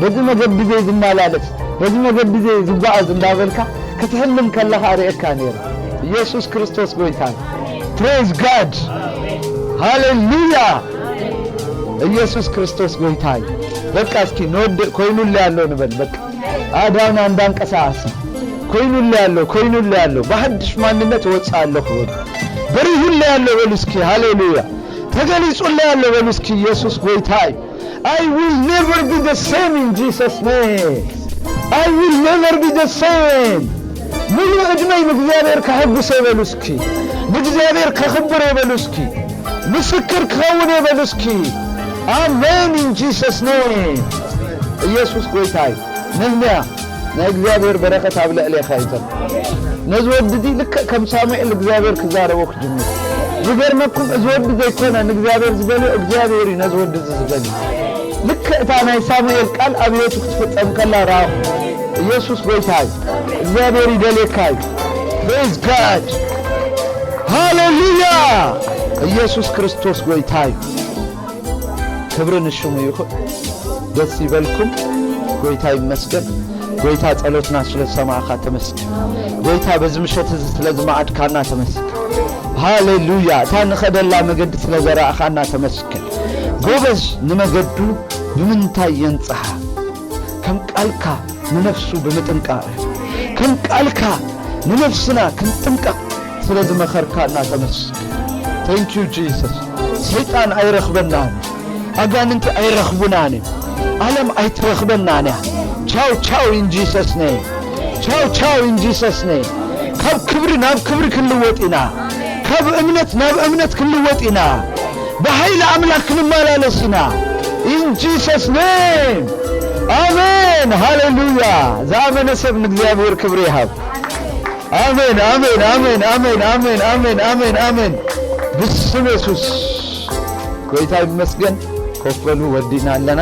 በዚ መገዲ ዘይ ዝመላለስ፣ በዚ መገዲ ዘይ ዝጓዓዝ እንዳበልካ ክትሕልም ከለኻ እርእየካ ነይረ። ኢየሱስ ክርስቶስ ጎይታ እዩ። Praise God። ሃሌሉያ። ኢየሱስ ክርስቶስ ጎይታ እዩ። በቃ እስኪ ንወድእ፣ ኮይኑለይ ኣሎ ንበል። በቃ ኣእዳውና እንዳንቀሳቀስና ኮይኑለይ ኣሎ፣ ኮይኑለይ ኣሎ፣ ብሓድሽ ማንነት እወጽእ ኣለኹ በሉ። በሪሁለይ ኣሎ በሉ እስኪ። ሃሌሉያ። ተገሊጹለይ ኣሎ በሉ እስኪ። ኢየሱስ ጎይታ እዩ። I will never be the same in Jesus name. I will never be the same. ሙሉ ዕድመይ ንእግዚኣብሔር ከሐጉስ የበሉ እስኪ። ንእግዚኣብሔር ከኽብር የበሉ እስኪ። ምስክር ክኸውን የበሉ እስኪ። ኣሜን in Jesus name። ኢየሱስ ጎይታ እዩ። ነህምያ ናይ እግዚኣብሔር በረኸት ኣብ ልዕሌኻ ይዘን። ነዚ ወዲ እዚ ልክዕ ከም ሳሙኤል እግዚኣብሔር ክዛረቦ ክጅምር። ዝገርመኩም እዚ ወዲ ዘይኮነ ንእግዚኣብሔር ዝደልዮ እግዚኣብሔር እዩ ነዚ ወዲ እዚ ዝደልዮ። ልክዕ እታ ናይ ሳሙኤል ቃል ኣብ ህይወቱ ክትፍጸም ከላ ረኣኹ። ኢየሱስ ጎይታ እዩ። እግዚኣብሔር ይደልየካ እዩ። Praise God። ሃሌሉያ። ኢየሱስ ክርስቶስ ጎይታ እዩ። ክብሪ ንሽሙ ይኹን። ደስ ይበልኩም። ጎይታ ይመስገን። ጎይታ ጸሎትና ስለ ዝሰማዕካ ተመስገን። ጎይታ በዚ ምሸት እዚ ስለ ዝመዓድካና ተመስገን። ሃሌሉያ። እታ ንኸደላ መገዲ ስለ ዘረኣኻና ተመስገን። ጎበዝ ንመገዱ ብምንታይ የንጽሓ? ከም ቃልካ ንነፍሱ ብምጥንቃቕ፣ ከም ቃልካ ንነፍስና ክንጥንቀቕ ስለ ዝመኸርካና ተመስገን። Thank you Jesus። ሰይጣን ኣይረኽበናን፣ ኣጋንንቲ ኣይረኽቡናን፣ ዓለም ኣይትረኽበናን እያ። ቻው ቻው in Jesus name። ቻው ቻው in Jesus name። ካብ ክብሪ ናብ ክብሪ ክንልወጥ ኢና። ካብ እምነት ናብ እምነት ክንልወጥ ኢና። ብሓይሊ ኣምላኽ ክንመላለስ ኢና። In Jesus name። ኣሜን። ሃሌሉያ። ዝኣመነ ሰብ ንእግዚኣብሔር ክብሪ ይሃብ። ኣሜን፣ ኣሜን፣ ኣሜን፣ ኣሜን፣ ኣሜን፣ ኣሜን፣ ኣሜን፣ ኣሜን። ብስም የሱስ። ጎይታ ይመስገን። ኮፍ በሉ፣ ወዲና ኣለና።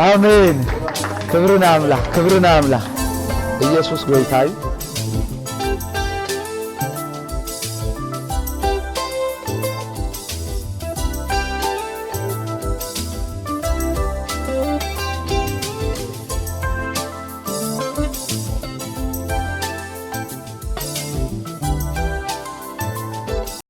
ኣሜን። ክብሪ ንኣምላኽ፣ ክብሪ ንኣምላኽ። ኢየሱስ ጎይታ እዩ።